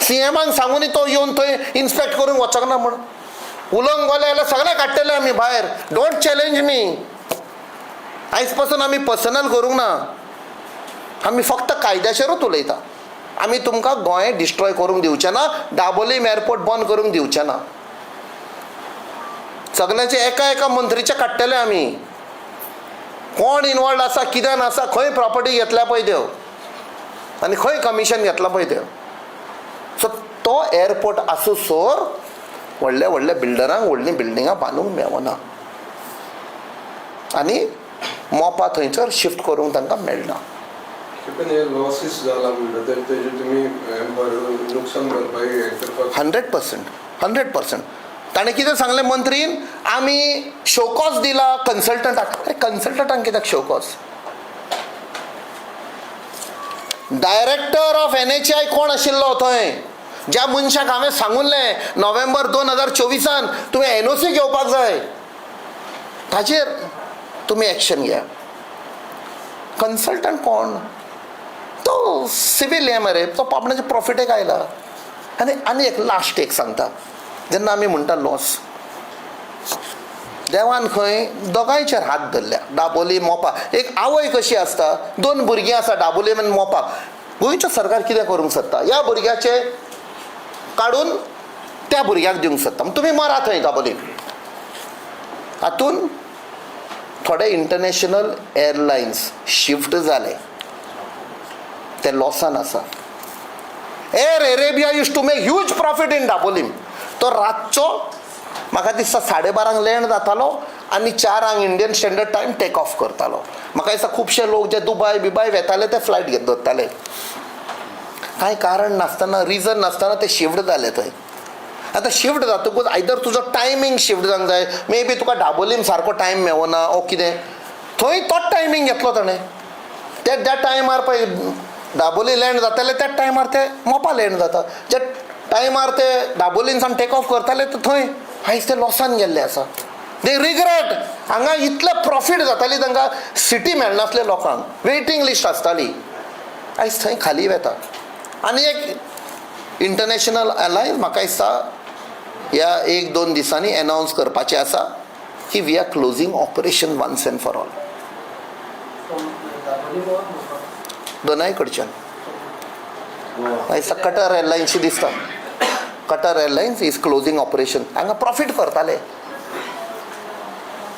सीएमान सांगूनय तो येवन थंय इन्स्पेक्ट करूंक वचक ना म्हण. उलोवंक गेले जाल्यार सगळें काडटले आमी भायर. Don't challenge me. आयज पासून आमी पर्सनल करूंक ना, आमी फक्त कायद्याचेरूच उलयता. आमी तुमकां गोंय डिस्ट्रॉय करूंक दिवचे ना, दाबोलीम एअरपोर्ट बंद करूंक दिवचे ना. सगल्यांचे एका एका मंत्रीचे काडटले आमी. कोण इनवॉल्ड आसा, कित्यान आसा, खंय प्रॉपर्टी घेतल्या पळय त्यो आनी खंय कमिशन घेतलां पळय त्यो. सो तो एअरपोर्ट आसूं सोर व्हडल्या व्हडल्या बिल्डरांक व्हडलीं बिल्डिंगां बांदूंक मेवना आनी मोपा थंयसर शिफ्ट करूंक तांकां मेळना. पण हे लॉसीस जाला म्हणटा तर तेजे तुमी नुकसान भरपाई हें करपाक 100%, 100%. ताणें कितें सांगलें मंत्रीन, आमी शोकॉज दिला कन्सल्टंटाक. अरे कन्सल्टंटाक कित्याक show cause? Director of NHAI कोण आशिल्लो थंय? ज्या मनशाक हांवें सांगुल्लें नोव्हेंबर 2024 तुवें एनओसी घेवपाक जाय, ताचेर तुमी एक्शन घेया. कन्सल्टंट कोण? तो सिवील हें मरे, तो आपणाच्या प्रॉफिटेक आयला. आनी आनी एक लास्ट एक सांगता, जेन्ना आमी म्हणटा लॉस, देवान खंय दोगांयचेर हात धरल्या, दाबोली मोपा. एक आवय कशी आसता, दोन भुरगीं आसा दाबोली आनी मोपा. गोंयचो सरकार कितें करूंक सोदता, ह्या भुरग्याचे काडून त्या भुरग्याक दिवंक सोदता, तुमी मरा थंय दाबोली. हातून थोडे इंटरनॅशनल एअरलायन्स शिफ्ट जाले, ते लॉसान आसा. Air Arabia used to make huge profit in Dabolim. तो रातचो म्हाका दिसता 12:30 लँड जातालो आनी 4 Indian standard time take off करतालो. म्हाका दिसता खुबशे लोक जे दुबाय बिबाय वेताले ते फ्लायट घेत दवरताले. कांय कारण नासतना, रिजन नासतना ते शिफ्ट जाले थंय. आतां शिफ्ट जातकूच आयदर तुजो टायमींग शिफ्ट जावंक जाय, मे बी तुका दाबोलीम सारको टायम मेवना ओ कितें, थंय तोच टायमींग घेतलो ताणें. त्या त्या टायमार पळय दाबोली लँड जाताले, त्या टायमार ते मोपा लँड जाता. ज्या टायमार ते दाबोलीन सावन टेक ऑफ करताले ते थंय आयज ते लॉसान गेल्ले आसा. दे रिग्रेट. हांगा इतले प्रॉफीट जाताली तांकां, सिटी मेळनासले लोकांक, वेटींग लिस्ट आसताली, आयज थंय खाली वेता. आनी एक इंटरनॅशनल एअरलायन्स म्हाका दिसता ह्या 1-2 दिसांनी एनावन्स करपाचें आसा की we are closing operation once and for all. दोनाय कडच्यान दिसता कटर एअरलायन्सशी दिसता, Qatar airlines is closing operation. हांगा प्रॉफीट करताले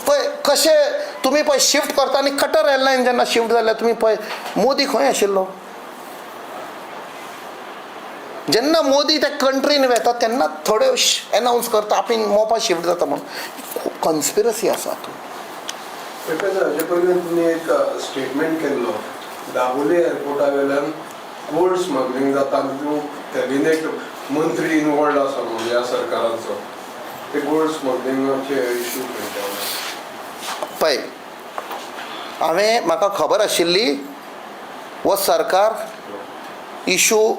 पळय कशें तुमी पळय शिफ्ट करता. आनी कटर एअरलायन्स जेन्ना शिफ्ट जाल्यार तुमी पळय मोदी खंय आशिल्लो. जेन्ना मोदी त्या कंट्रीन वेता तेन्ना थोड्यो एनावन्स करता आमी मोपा शिफ्ट जाता म्हणून. खूब कॉन्स्पिरसी आसा हातूंत. हाजे पयलीं तुमी एक स्टेटमेंट केल्लो, दाबोली एअरपोर्टा वयल्यान गोल्ड स्मगलिंग जाता आनी तूं कॅबिनेट मंत्री इनवॉल्ड आसा म्हणून ह्या सरकाराचो, ते गोल्ड स्मगलिंगाचे इशू खंयच्या? पळय हांवें, म्हाका खबर आशिल्ली हो सरकार इशू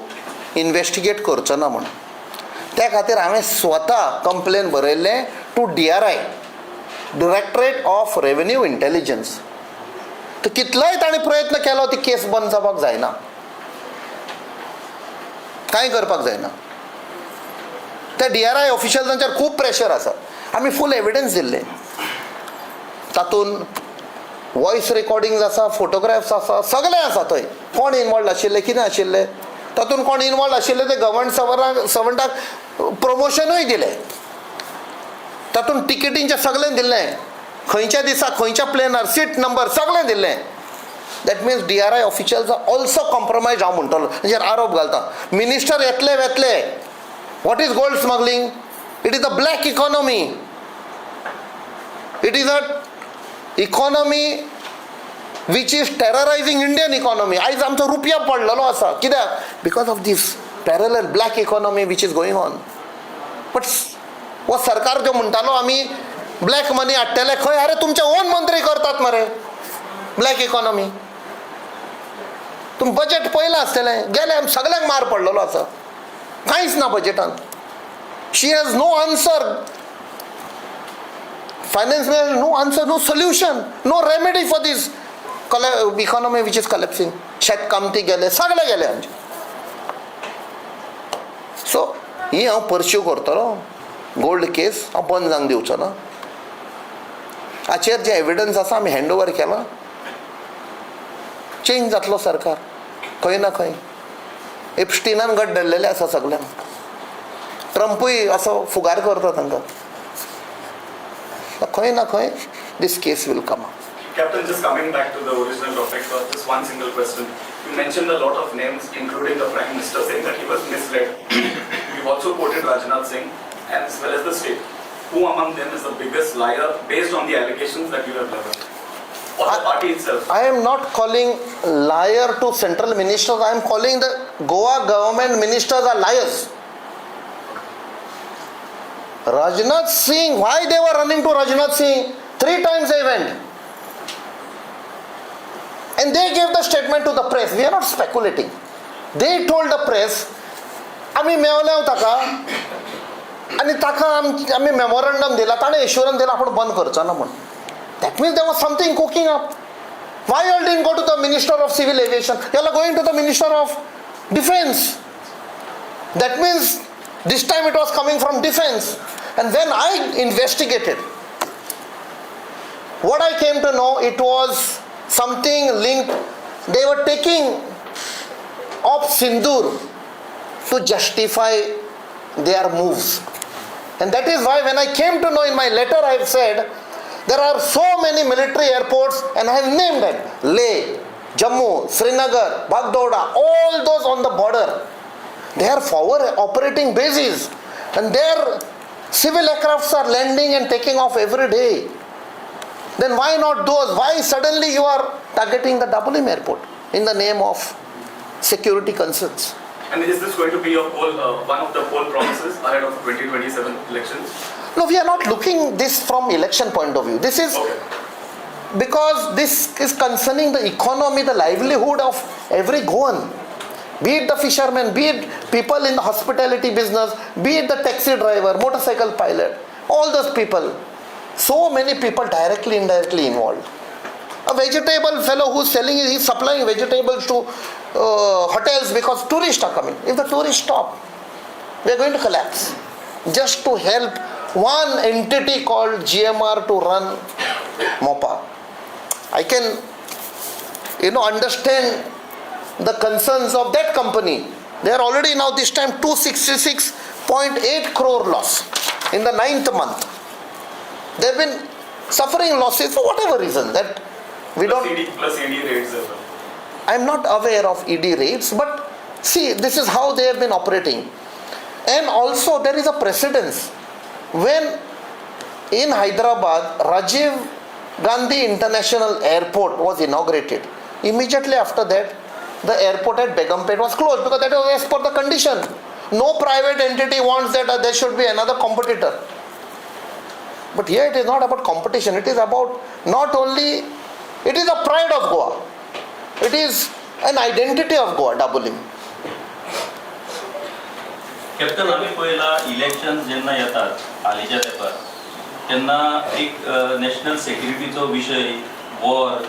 इनवेस्टिगेट करचो ना म्हूण. त्या खातीर हांवें स्वता कंप्लेन बरयल्लें to DRI, directorate of revenue intelligence. तर कितलोय ताणें प्रयत्न केलो ती केस बंद जावपाक जायना, कांय करपाक जायना. त्या DRI ऑफिशल्सांचेर खूब प्रेशर आसा. आमी फूल एविडन्स दिल्ले, तातूंत वॉयस रेकॉर्डिंग्स आसा, फोटोग्राफ्स आसा, सगळें आसा थंय. कोण इनवॉल्ड आशिल्ले, कितें आशिल्ले, तातूंत कोण इनवॉल्ड आशिल्ले ते गव्हर्मेंट सर्वंटाक प्रमोशनूय दिलें. तातूंत टिकेटींचें सगळें दिल्लें, खंयच्या दिसा खंयच्या प्लेनार सीट नंबर सगळें दिल्लें. That means DRI officials are also compromise. हांव म्हणटलो तेजेर आरोप घालता. मिनिस्टर येतले वेतले. What is gold smuggling? It is a black economy. It is a economy which is terrorizing Indian economy. आयज आमचो रुपया पडलेलो आसा. कित्याक? Because of this parallel black economy which is going on. But हो सरकार जो म्हणटालो आमी ब्लॅक मनी हाडटले, खंय? अरे, तुमचे ओन मंत्री करतात मरे ब्लॅक इकॉनॉमी. तुमी बजेट पळयलां आसतलें, गेले सगळ्यांक मार पडलेलो आसा. कांयच ना बजेटान. She has no answer. Finance minister, no answer, no solution, no remedy for this economy which is collapsing. शेतकामती गेले, सगळे गेले आमचे. सो ही हांव परस्यू करतलो गोल्ड केस. हांव बंद जावंक दिवचो ना. हाचेर जे एविडन्स आसा आमी हँड ओवर केला. चेंज जातलो सरकार खंय ना खंय. एपस्टिनान गट धरलेले आसा सगल्यांक. ट्रंपूय असो फुगार करता तांकां. खंय ना खंय this case will come up. Captain, just coming back to the original topic, just one single question. You mentioned a lot of names, including the Prime Minister saying that he was misled. You've also quoted Rajnath Singh as well as the state. Who among them is the biggest liar based on the allegations that you have leveled? Or the party itself? I am not calling liar to central ministers. I am calling the Goa government ministers are liars. Rajnath Singh, why they were running to Rajnath Singh? 3 times they went. And they gave the statement to the press. We are not speculating. They told the press, आमी मेवले ताका आनी ताका आमी memorandum दिला, ताणें assurance दिला आपूण बंद करचो ना म्हूण. That means there was something cooking up. Why you all didn't go to the Minister of Civil Aviation? You all are going to the Minister of Defense. That means this time it was coming from defense. And when I investigated, what I came to know, it was something linked. They were taking off Sindoor to justify their moves. And that is why when I came to know, in my letter I have said, there are so many military airports and I have named them. Leh, Jammu, Srinagar, Bagdogra, all those on the border. They are forward operating bases and their civil aircrafts are landing and taking off every day. Then why not those? Why suddenly you are targeting the Dabolim airport in the name of security concerns? And is this going to be your poll, one of the poll promises ahead of 2027 elections? No, we are not looking this from election point of view. This is because this is concerning the economy, the livelihood of every Goan. Be it the fisherman, be it people in the hospitality business, be it the taxi driver, motorcycle pilot, all those people. So many people directly, indirectly involved. A vegetable fellow who's selling, he's supplying vegetables to hotels because tourists are coming. If the tourists stop, we are going to collapse. Just to help one entity called GMR to run MOPA. I can, understand the concerns of that company. They are already now this time 266.8 crore loss in the 9th month. They have been suffering losses for whatever reason that we Plus don't. ED, plus ED rates as well. I am not aware of ED rates, but see, this is how they have been operating. And also there is a precedence. When in Hyderabad, Rajiv Gandhi International Airport was inaugurated, immediately after that, the airport at Begumpet was closed because that was as per the condition. No private entity wants that there should be another competitor. But here it is not about competition, it is about not only, it is a pride of Goa. It is an identity of Goa, Dabolim. Captain, आमी पळयला election जेन्ना येतात हालींच्या तेंपार तेन्ना एक national सेक्युरिटीचो विशय, war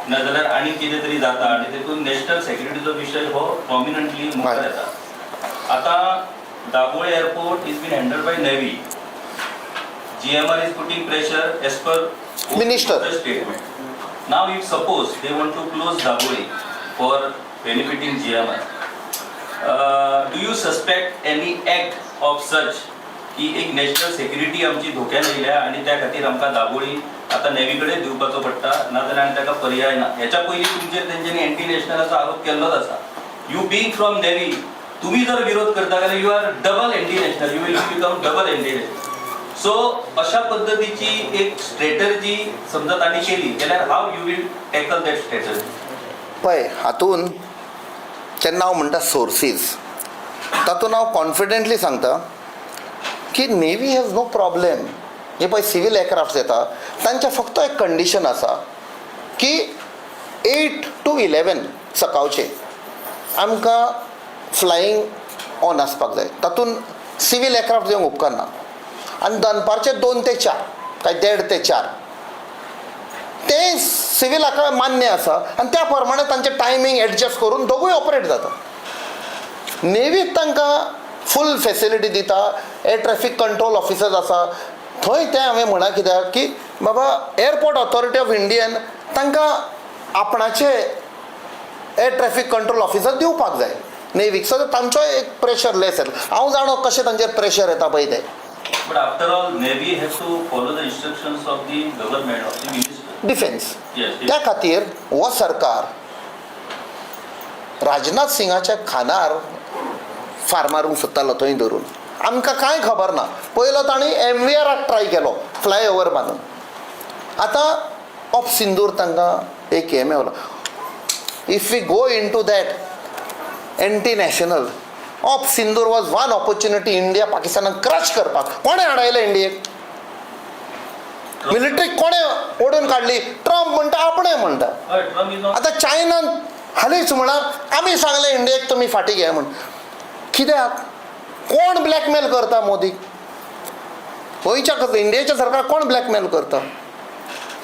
नाजाल्यार आनी कितें तरी जाता आनी तेतून नॅशनल सेक्युरिटीचो विशय हो प्रॉमिनंटली मुखार येता. आतां Dabolim airport is been handled by navy. GMR is putting pressure as per Minister. Statement. Now if suppose they want to close Dabolim for benefiting GMR, do you suspect any act of such की एक national security आमची धोक्यान येयल्या आनी त्या खातीर आमकां दाबोळी आतां नेवी कडेन दिवपाचो पडटा, नाजाल्यार आनी ताका पर्याय ना? हेच्या पयलीं तुमचेर तेंच्यांनी एंटी नॅशनलाचो आरोप केल्लोच आसा. You being from navy, तुम्ही जर विरोध करता जाल्यार you are double anti national, you will become double anti national. So अशा पद्दतीची एक स्ट्रेटर्जी समजा तांणी केली जाल्यार how you will tackle that strategy? पळय, हातून जेन्ना हांव म्हणटा सोर्सीस, तातूंत हांव कॉन्फिडंटली सांगता की नेवी हॅज नो प्रॉब्लेम. जे पळय सिवील एअरक्राफ्ट येता तांचें फक्त एक कंडिशन आसा की 8 to 11 सकाळचें आमकां फ्लायींग ऑन आसपाक जाय. तातूंत सिवील एअरक्राफ्ट येवंक उपकारना. आनी दनपारचे 2 ते 4 काय 1.5 ते 4 ते सिवीलाक मान्य आसा आनी त्या प्रमाणे तांचें टायमींग एडजस्ट करून दोगूय ऑपरेट जाता. नेवीक तांकां फूल फेसिलिटी दिता, एअर ट्रॅफीक कंट्रोल ऑफिसर्स आसा थंय. तें हांवें म्हणा कित्याक की बाबा एअरपोर्ट ऑथॉरिटी ऑफ इंडियन तांकां आपणाचे एअर ट्रॅफीक कंट्रोल ऑफिसर दिवपाक जाय नेवीक, सो तांचो एक प्रेशर लेस येतलो. हांव जाणो कशें तांचेर प्रेशर येता पळय तें. But after all, Navy has to follow the instructions of the government, of the minister. Defence. Yes. त्या खातीर हो सरकार राजनाथ सिंगाच्या खांदार फार मारूंक सोदतालो थंय धरून. आमकां कांय खबर ना. पयलो तांणी एमवीआराक ट्राय केलो फ्लाय ओवर बांदून. आतां ऑप सिंदूर तांकां एक हें मेवलो. If we go into that anti national, Op Sindoor was one opportunity India पाकिस्तानाक क्रश करपाक. कोणें हाडयलें इंडियेक मिलिटरी? कोणें ओडून काडली? ट्रम्प म्हणटा, आपणें म्हणटा. हय, Trump is not आतां चायनान हालींच म्हणा आमी सांगलें इंडियेक तुमी फाटीं घे म्हूण. कित्याक? कोण ब्लॅकमेल करता मोदीक? गोंयच्या इंडियेच्या सरकार कोण ब्लॅकमेल करता?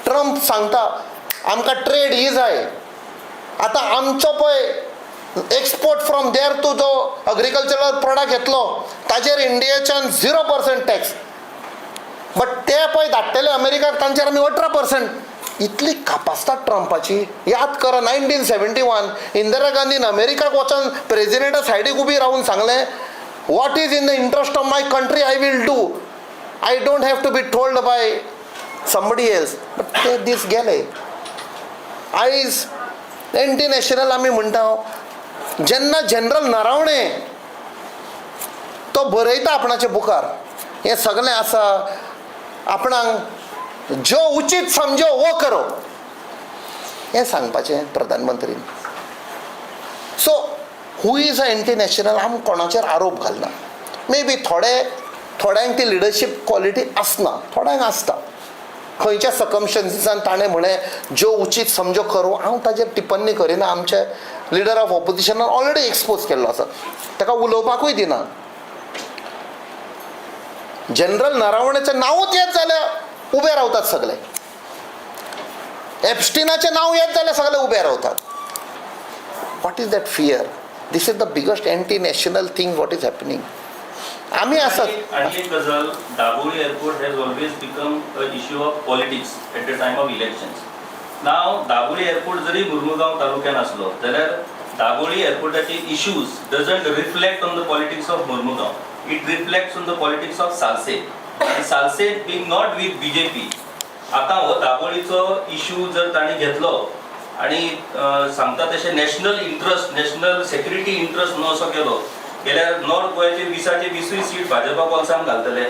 ट्रम्प सांगता आमकां ट्रेड ही जाय. आतां आमचो पळय एक्सपोर्ट फ्रॉम there तूं जो अग्रिकल्चरल प्रोडक्ट घेतलो ताजेर इंडियेच्यान 0% टॅक्स, बट ते पळय धाडटले अमेरिकाक तांचेर आमी 18%. इतली कापास्ताद ट्रंपाची. याद करा, 1971 इंदिरा गांधीन अमेरिकाक वचोन प्रेजिडेंटा सायडीक उबी रावन सांगलें, "What is in the interest of my country, I will do. I don't have to be told by somebody else." But ते दीस गेले. आयज एंटी नॅशनल आमी म्हणटा. जेन्ना जनरल नरावणे तो बरयता आपणाच्या बुकार हें सगळें आसा, आपणाक जो उचीत समजो वो करो हें सांगपाचें प्रधानमंत्रीन. So who is a anti national? आम कोणाचेर आरोप घालना. मे बी थोडे थोड्यांक ती लिडरशीप क्वॉलिटी आसना, थोड्यांक आसता. खंयच्या सर्कमस्टन्सीसान ताणें म्हळें जो उचीत समजो करूं, हांव ताजेर टिप्पणी करिना. आमचे लिडर ऑफ ऑपोजिशनान ऑलरेडी एक्सपोज केल्लो आसा, ताका उलोवपाकूय दिना. जनरल नरावणेचें नांवूच येत जाल्यार उबे रावतात सगळे. एप्स्टिनाचें नांव येत जाल्यार सगळे उबे रावतात. What is that fear? This is the biggest anti national thing what is happening. आमी आसात. आणि एक गजाल, Dabolim airport has always become a issue of politics at the time of elections. Now Dabolim airport जरी मुर्मुगांव तालुक्यान आसलो जाल्यार Dabolim एअरपोर्टाचे issues doesn't reflect on the politics of Mormugao, it reflects on the politics of Salcete, आनी Salcete being not with BJP. आतां हो दाबोळीचो issue जर तांणी घेतलो आणि सांगता तशें national interest, national security interest म्हणून असो केलो गेल्यार नॉर्थ गोव्याचे 20चे 20ूय सीट भाजपा बोल्सान घालतले.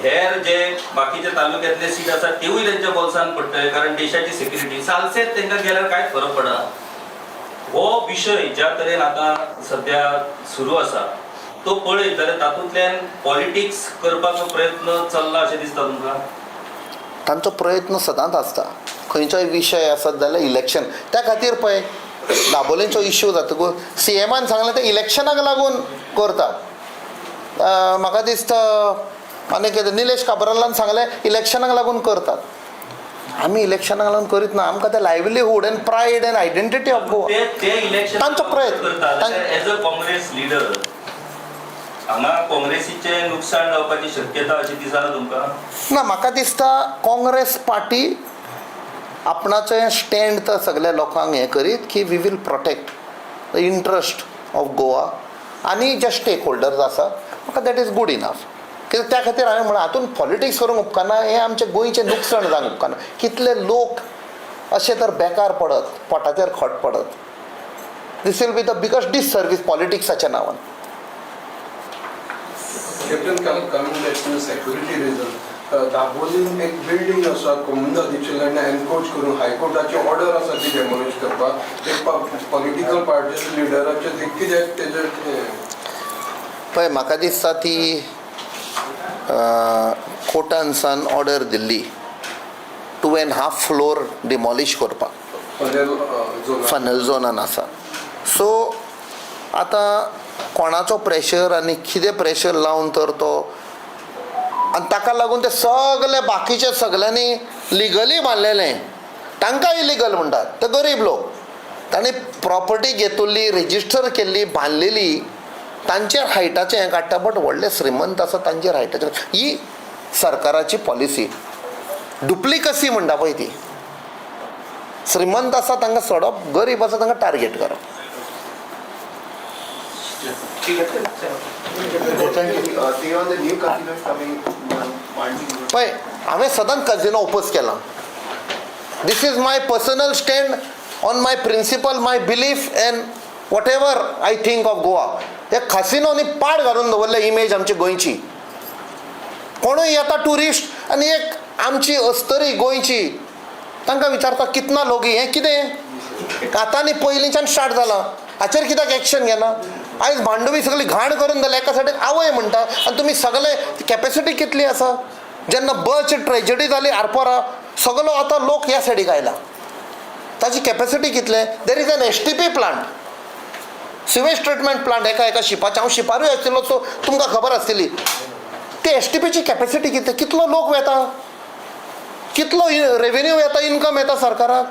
हेर जे बाकीचे तालुक्यातले सीट आसात तेवूय तेंच्या बोल्सान पडटले, कारण देशाची सेक्युरिटी सालसेत तांकां गेल्यार कांयच फरक पडना. हो विशय ज्या तरेन आतां सध्या सुरू आसा तो पळयत जाल्यार तातूंतल्यान पॉलिटिक्स करपाचो प्रयत्न चल्ला अशें दिसता तुमकां? तांचो प्रयत्न सदांच आसता खंयचोय विशय आसत जाल्यार इलेक्शन. त्या खातीर पळय दाबोलेचो इश्यू जातकूच सीएमान सांगलें ते इलेक्शनाक लागून करता. म्हाका दिसता आनी कितें निलेश काब्रालान सांगलें इलेक्शनाक लागून करतात. आमी इलेक्शनाक लागून करीत ना. आमकां ते livelihood and pride and identity of Goa. ते ते इलेक्शन तांचो प्रयत्न. करता. एज अ काँग्रेस लिडर हांगा काँग्रेसीचें नुकसान जावपाची शक्यता अशी दिसना तुमकां? ना, म्हाका दिसता काँग्रेस पार्टी आपणाचें स्टँड तर सगल्या लोकांक हें करीत की we will protect the interest of Goa आनी जे स्टेक होल्डर्स आसा म्हाका that is good enough. कित्याक त्या खातीर हांवें म्हणलां हातून पॉलिटिक्स करूंक उपकारना, हें आमचें गोंयचें लुकसाण जावंक उपकारना. कितले लोक अशें तर बेकार पडत, पोटाचेर खट पडत. This will be the biggest disservice पॉलिटिक्साच्या नांवान. Captain, coming back to security reason, Dabolim एक बिल्डींग आसा कोमुनिदादीचे लागीं एनक्रोच करून हायकोर्टाची ऑर्डर आसा ती डेमोलिश करपाक, एक पॉलिटिकल पार्टीच्या लिडराचे ते कित्याक तेजे? पळय, म्हाका दिसता ती कोर्टान सान ऑर्डर दिल्ली 2.5 फ्लोर डिमॉलिश करपाक. Funnel zone. फनल झोनान आसा. सो आतां कोणाचो प्रेशर आनी कितें प्रेशर लावन तर तो आनी ताका लागून ते सगले बाकीचे सगल्यांनी लिगली बांदलेले तांकां इलिगल म्हणटात. ते गरीब लोक, तांणी प्रॉपर्टी घेतली, रेजिस्टर केल्ली, बांदलेली, तांचेर हायटाचें हें काडटा, बट व्हडले श्रीमंत आसा तांचेर हायटाचें. ही सरकाराची पॉलिसी डुप्लिकसी म्हणटा पळय ती. श्रीमंत आसा तांकां सोडप, गरीब आसा तांकां टार्गेट करप. Thank you. Say on the new casinos coming, Mandy. पळय, हांवें सदांच कजिनो ओपोज केला. This is my personal stand on my principle, my belief and whatever I think of Goa. हे कसिनोनी पाड घालून दवरले इमेज आमची गोंयची. कोणूय येता ट्युरिस्ट आनी एक आमची अस्तरी गोंयची तांकां विचारता कितना लोगी, हें कितें आतां न्ही, पयलींच्यान स्टार्ट जालां, हाचेर कित्याक एक्शन घेना? आयज मांडवी सगळी घाण करून जाल्या एका सायडीन आवय म्हणटा आनी तुमी सगळे कॅपेसिटी कितली आसा? जेन्ना बर्च ट्रेजडी जाली आरपोरा, सगलो आतां लोक ह्या सायडीक आयला. ताची कॅपेसिटी कितले? There is an STP plant, sewage treatment plant एका एका शिपाचें. हांव शिपारूय आशिल्लो, सो तुमकां खबर आसतली ती एस टी पीची कॅपेसिटी कितले, कितलो लोक वेता, कितलो रेवेन्यू येता, इनकम येता सरकाराक.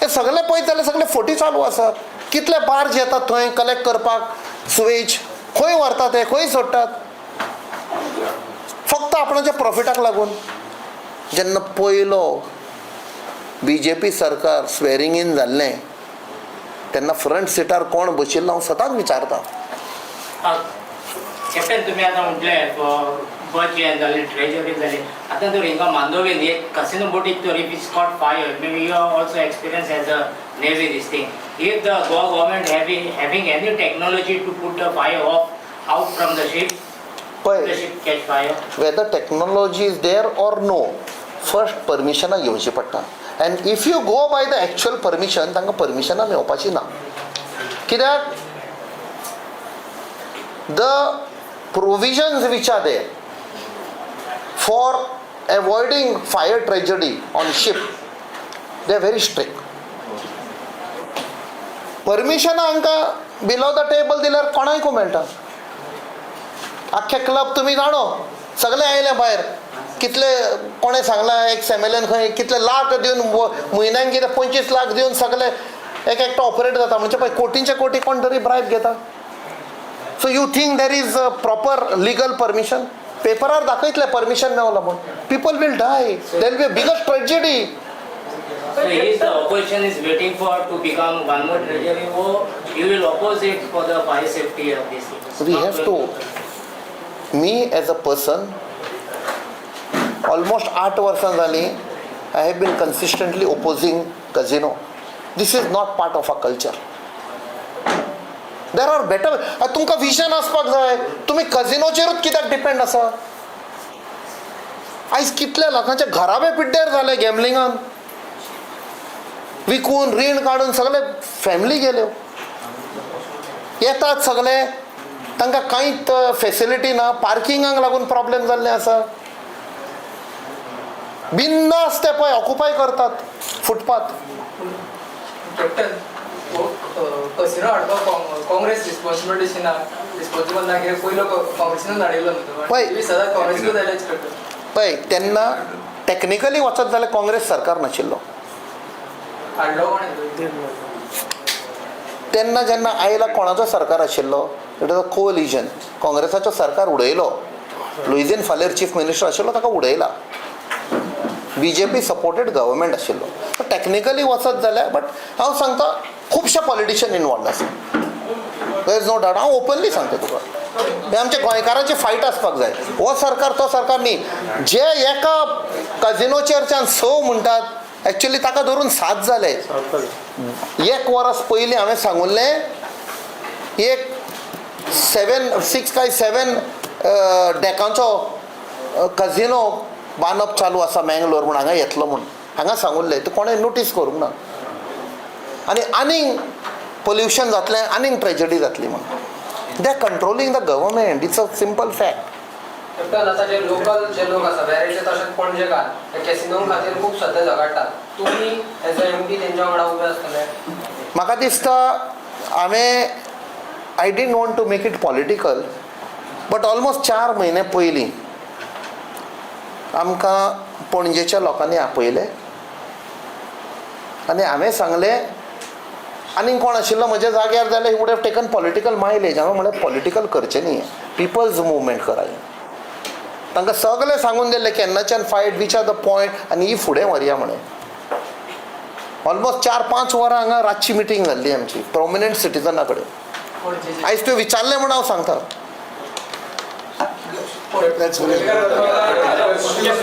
हे सगळे पळयत जाल्यार सगळे फोटी चालू आसात. कितले बार्ज येतात थंय कलेक्ट करपाक सुवेज, खंय व्हरतात ते, खंय सोडटात, फक्त आपणाच्या प्रॉफिटाक लागून. जेन्ना पयलो बीजेपी सरकार स्वेरिंग इन जाल्लें तेन्ना फ्रंट सिटार कोण बशिल्लो हांव सदांच विचारता. कॅप्टन, तुम्ही आता म्हटले बच हें जालें, ट्रेजरी जाली, आतां तर हिंगा मांडोवीन एक कसिनो बोटीक तर if it's caught fire, maybe you have also experience as a navy this thing, if the Goa government having any technology to put the fire off out from the ship, the पळय, ship catch fire? Whether technology is there or no, first परमिशनां घेवची पडटा. And if you go by the actual permission, तांकां परमिशनां मेळपाची ना. कित्याक the provisions which are there for avoiding fire tragedy on ship, they are very strict. परमिशनां हांकां below the table दिल्यार कोणाकू मेळटा. आख्खे क्लब तुमी जाणो सगळे आयले भायर, कितले कोणें सांगलां एक्स एमएलएन खंय कितले लाख दिवन, म्हयन्याक कितें 25 लाख दिवन सगळे एक एकटो ऑपरेट जाता. म्हणजे पळय, कोटींचे कोटी कोण तरी ब्रायब घेता. So you think there is a proper legal permission? पेपरार दाखयतले परमिशन मेवला म्हूण. People will die, there will be biggest tragedy. So is the opposition is waiting for to become one more treasury, or you will oppose it for the fire safety of this thing? We have to. Me as a person, almost 8 वर्सां जालीं I have been consistently opposing casino. This is not part of our culture. There are better. तुमकां vision आसपाक जाय. तुमी कजिनोचेरूच कित्याक depend आसा? आयज कितल्या लोकांचे घराबे पिड्ड्यार जाले गॅमलिंगान, विकून रीण काडून सगळे फॅमिली गेल्यो. येतात सगळे, तांकां कांयच फेसिलिटी ना, पार्किंगाक लागून प्रॉब्लेम जाल्ले आसा. बिंदास ते पळय ऑकुपाय करतात फुटपाथ. कॅप्टन, कसिनो हाडपाक काँग्रेस रिस्पॉन्सिबिलिटी ना, रिस्पॉन्सिबल ना, कित्याक पयलो काँग्रेसीनूच हाडिल्लो न्हू? पळय. तुमी सदांच काँग्रेसीकूच एलेज करता. पळय, तेन्ना टॅक्निकली वचत जाल्यार काँग्रेस सरकार नाशिल्लो. हाडलो कोणें? तेन्ना जेन्ना आयला कोणाचो सरकार आशिल्लो? It was a coalition. काँग्रेसाचो सरकार उडयलो, लुईझीन फालेर चीफ मिनिस्टर आशिल्लो, ताका उडयला. बीजेपी सपोर्टेड गव्हर्मेंट आशिल्लो. टॅक्निकली वचत जाल्यार, बट हांव सांगता, खुबशे पॉलिटिशियन इनवॉल्ड आसा. There is no doubt. हांव ओपनली सांगता तुका, हे आमच्या गोंयकारांची फायट आसपाक जाय. हो सरकार, तो सरकार न्ही. जे एका कजिनोचेरच्यान स म्हणटात, एक्चुली ताका धरून 7 जाले. एक वरस पयलीं हांवें सांगुल्लें, एक 7 6 काय 7 डेकांचो कजिनो बांदप चालू आसा मँगलोर म्हूण, हांगा येतलो म्हूण हांगा सांगुल्लें. तें कोणें नोटीस करूंक ना. आनी आनीक पोल्युशन जातलें, आनीक ट्रेजडी जातली म्हूण. They are controlling the government. It's a simple fact. Captain, आतां जे लोकल जे लोक आसा वेरेचे तशेंच पणजेकार, ते कॅसिनो खातीर खूब सद्या झगडटात. तुमी एज अ एमपी तेंच्या वांगडा उबे आसतले? म्हाका दिसता, हांवें, I didn't want to make it political, but almost 4 म्हयने पयलीं आमकां पणजेच्या लोकांनी आपयलें आनी हांवें सांगलें, आनीक कोण आशिल्लो म्हज्या जाग्यार जाल्यार he would have taken political mileage. हांवें म्हणलें, पॉलिटिकल करचें न्ही, पिपल्स मुवमेंट कराय. तांकां सगळें सांगून दिलें केन्नाच्यान fight, which are the point, आनी ही फुडें व्हरया म्हणें. ऑलमोस्ट 4-5 वरां हांगा रातची मिटींग जाल्ली आमची प्रोमिनंट सिटीजना कडेन. पणजेचे. आयज तुवें विचारलें म्हूण हांव सांगता. That's very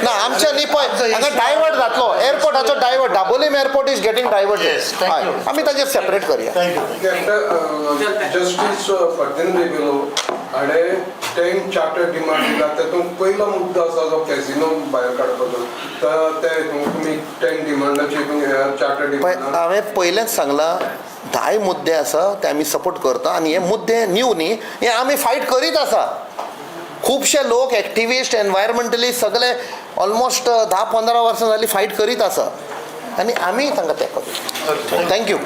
ना, आमच्या न्ही, पळय, हांगा डायवर्ट जातलो एअरपोर्टाचो divert. Dabolim airport is getting divert. Yes, thank you. आमी ताजेर सेपरेट करया. Thank you. Justice Ferdinand Rebelo हाणें 10 चार्टर डिमांड दिला. तातूंत पयलो मुद्दो आसा जो कॅसिनो भायर काडपाचो. तर ते हितून तुमी 10 डिमांडाचे हितून चार्टर पळय, डिमांड हांवें पयलेंच सांगलां, 10 मुद्दे आसा, ते आमी सपोर्ट करता. आनी हे मुद्दे न्यू न्ही, हे आमी फायट करीत आसा. खुबशे लोक, एक्टिविस्ट, एनवायरमेंटलिस्ट, सगळे ऑलमोस्ट 10-15 वर्सां जालीं फायट करीत आसा आनी आमी तांकां तेंको दिता. Thank you.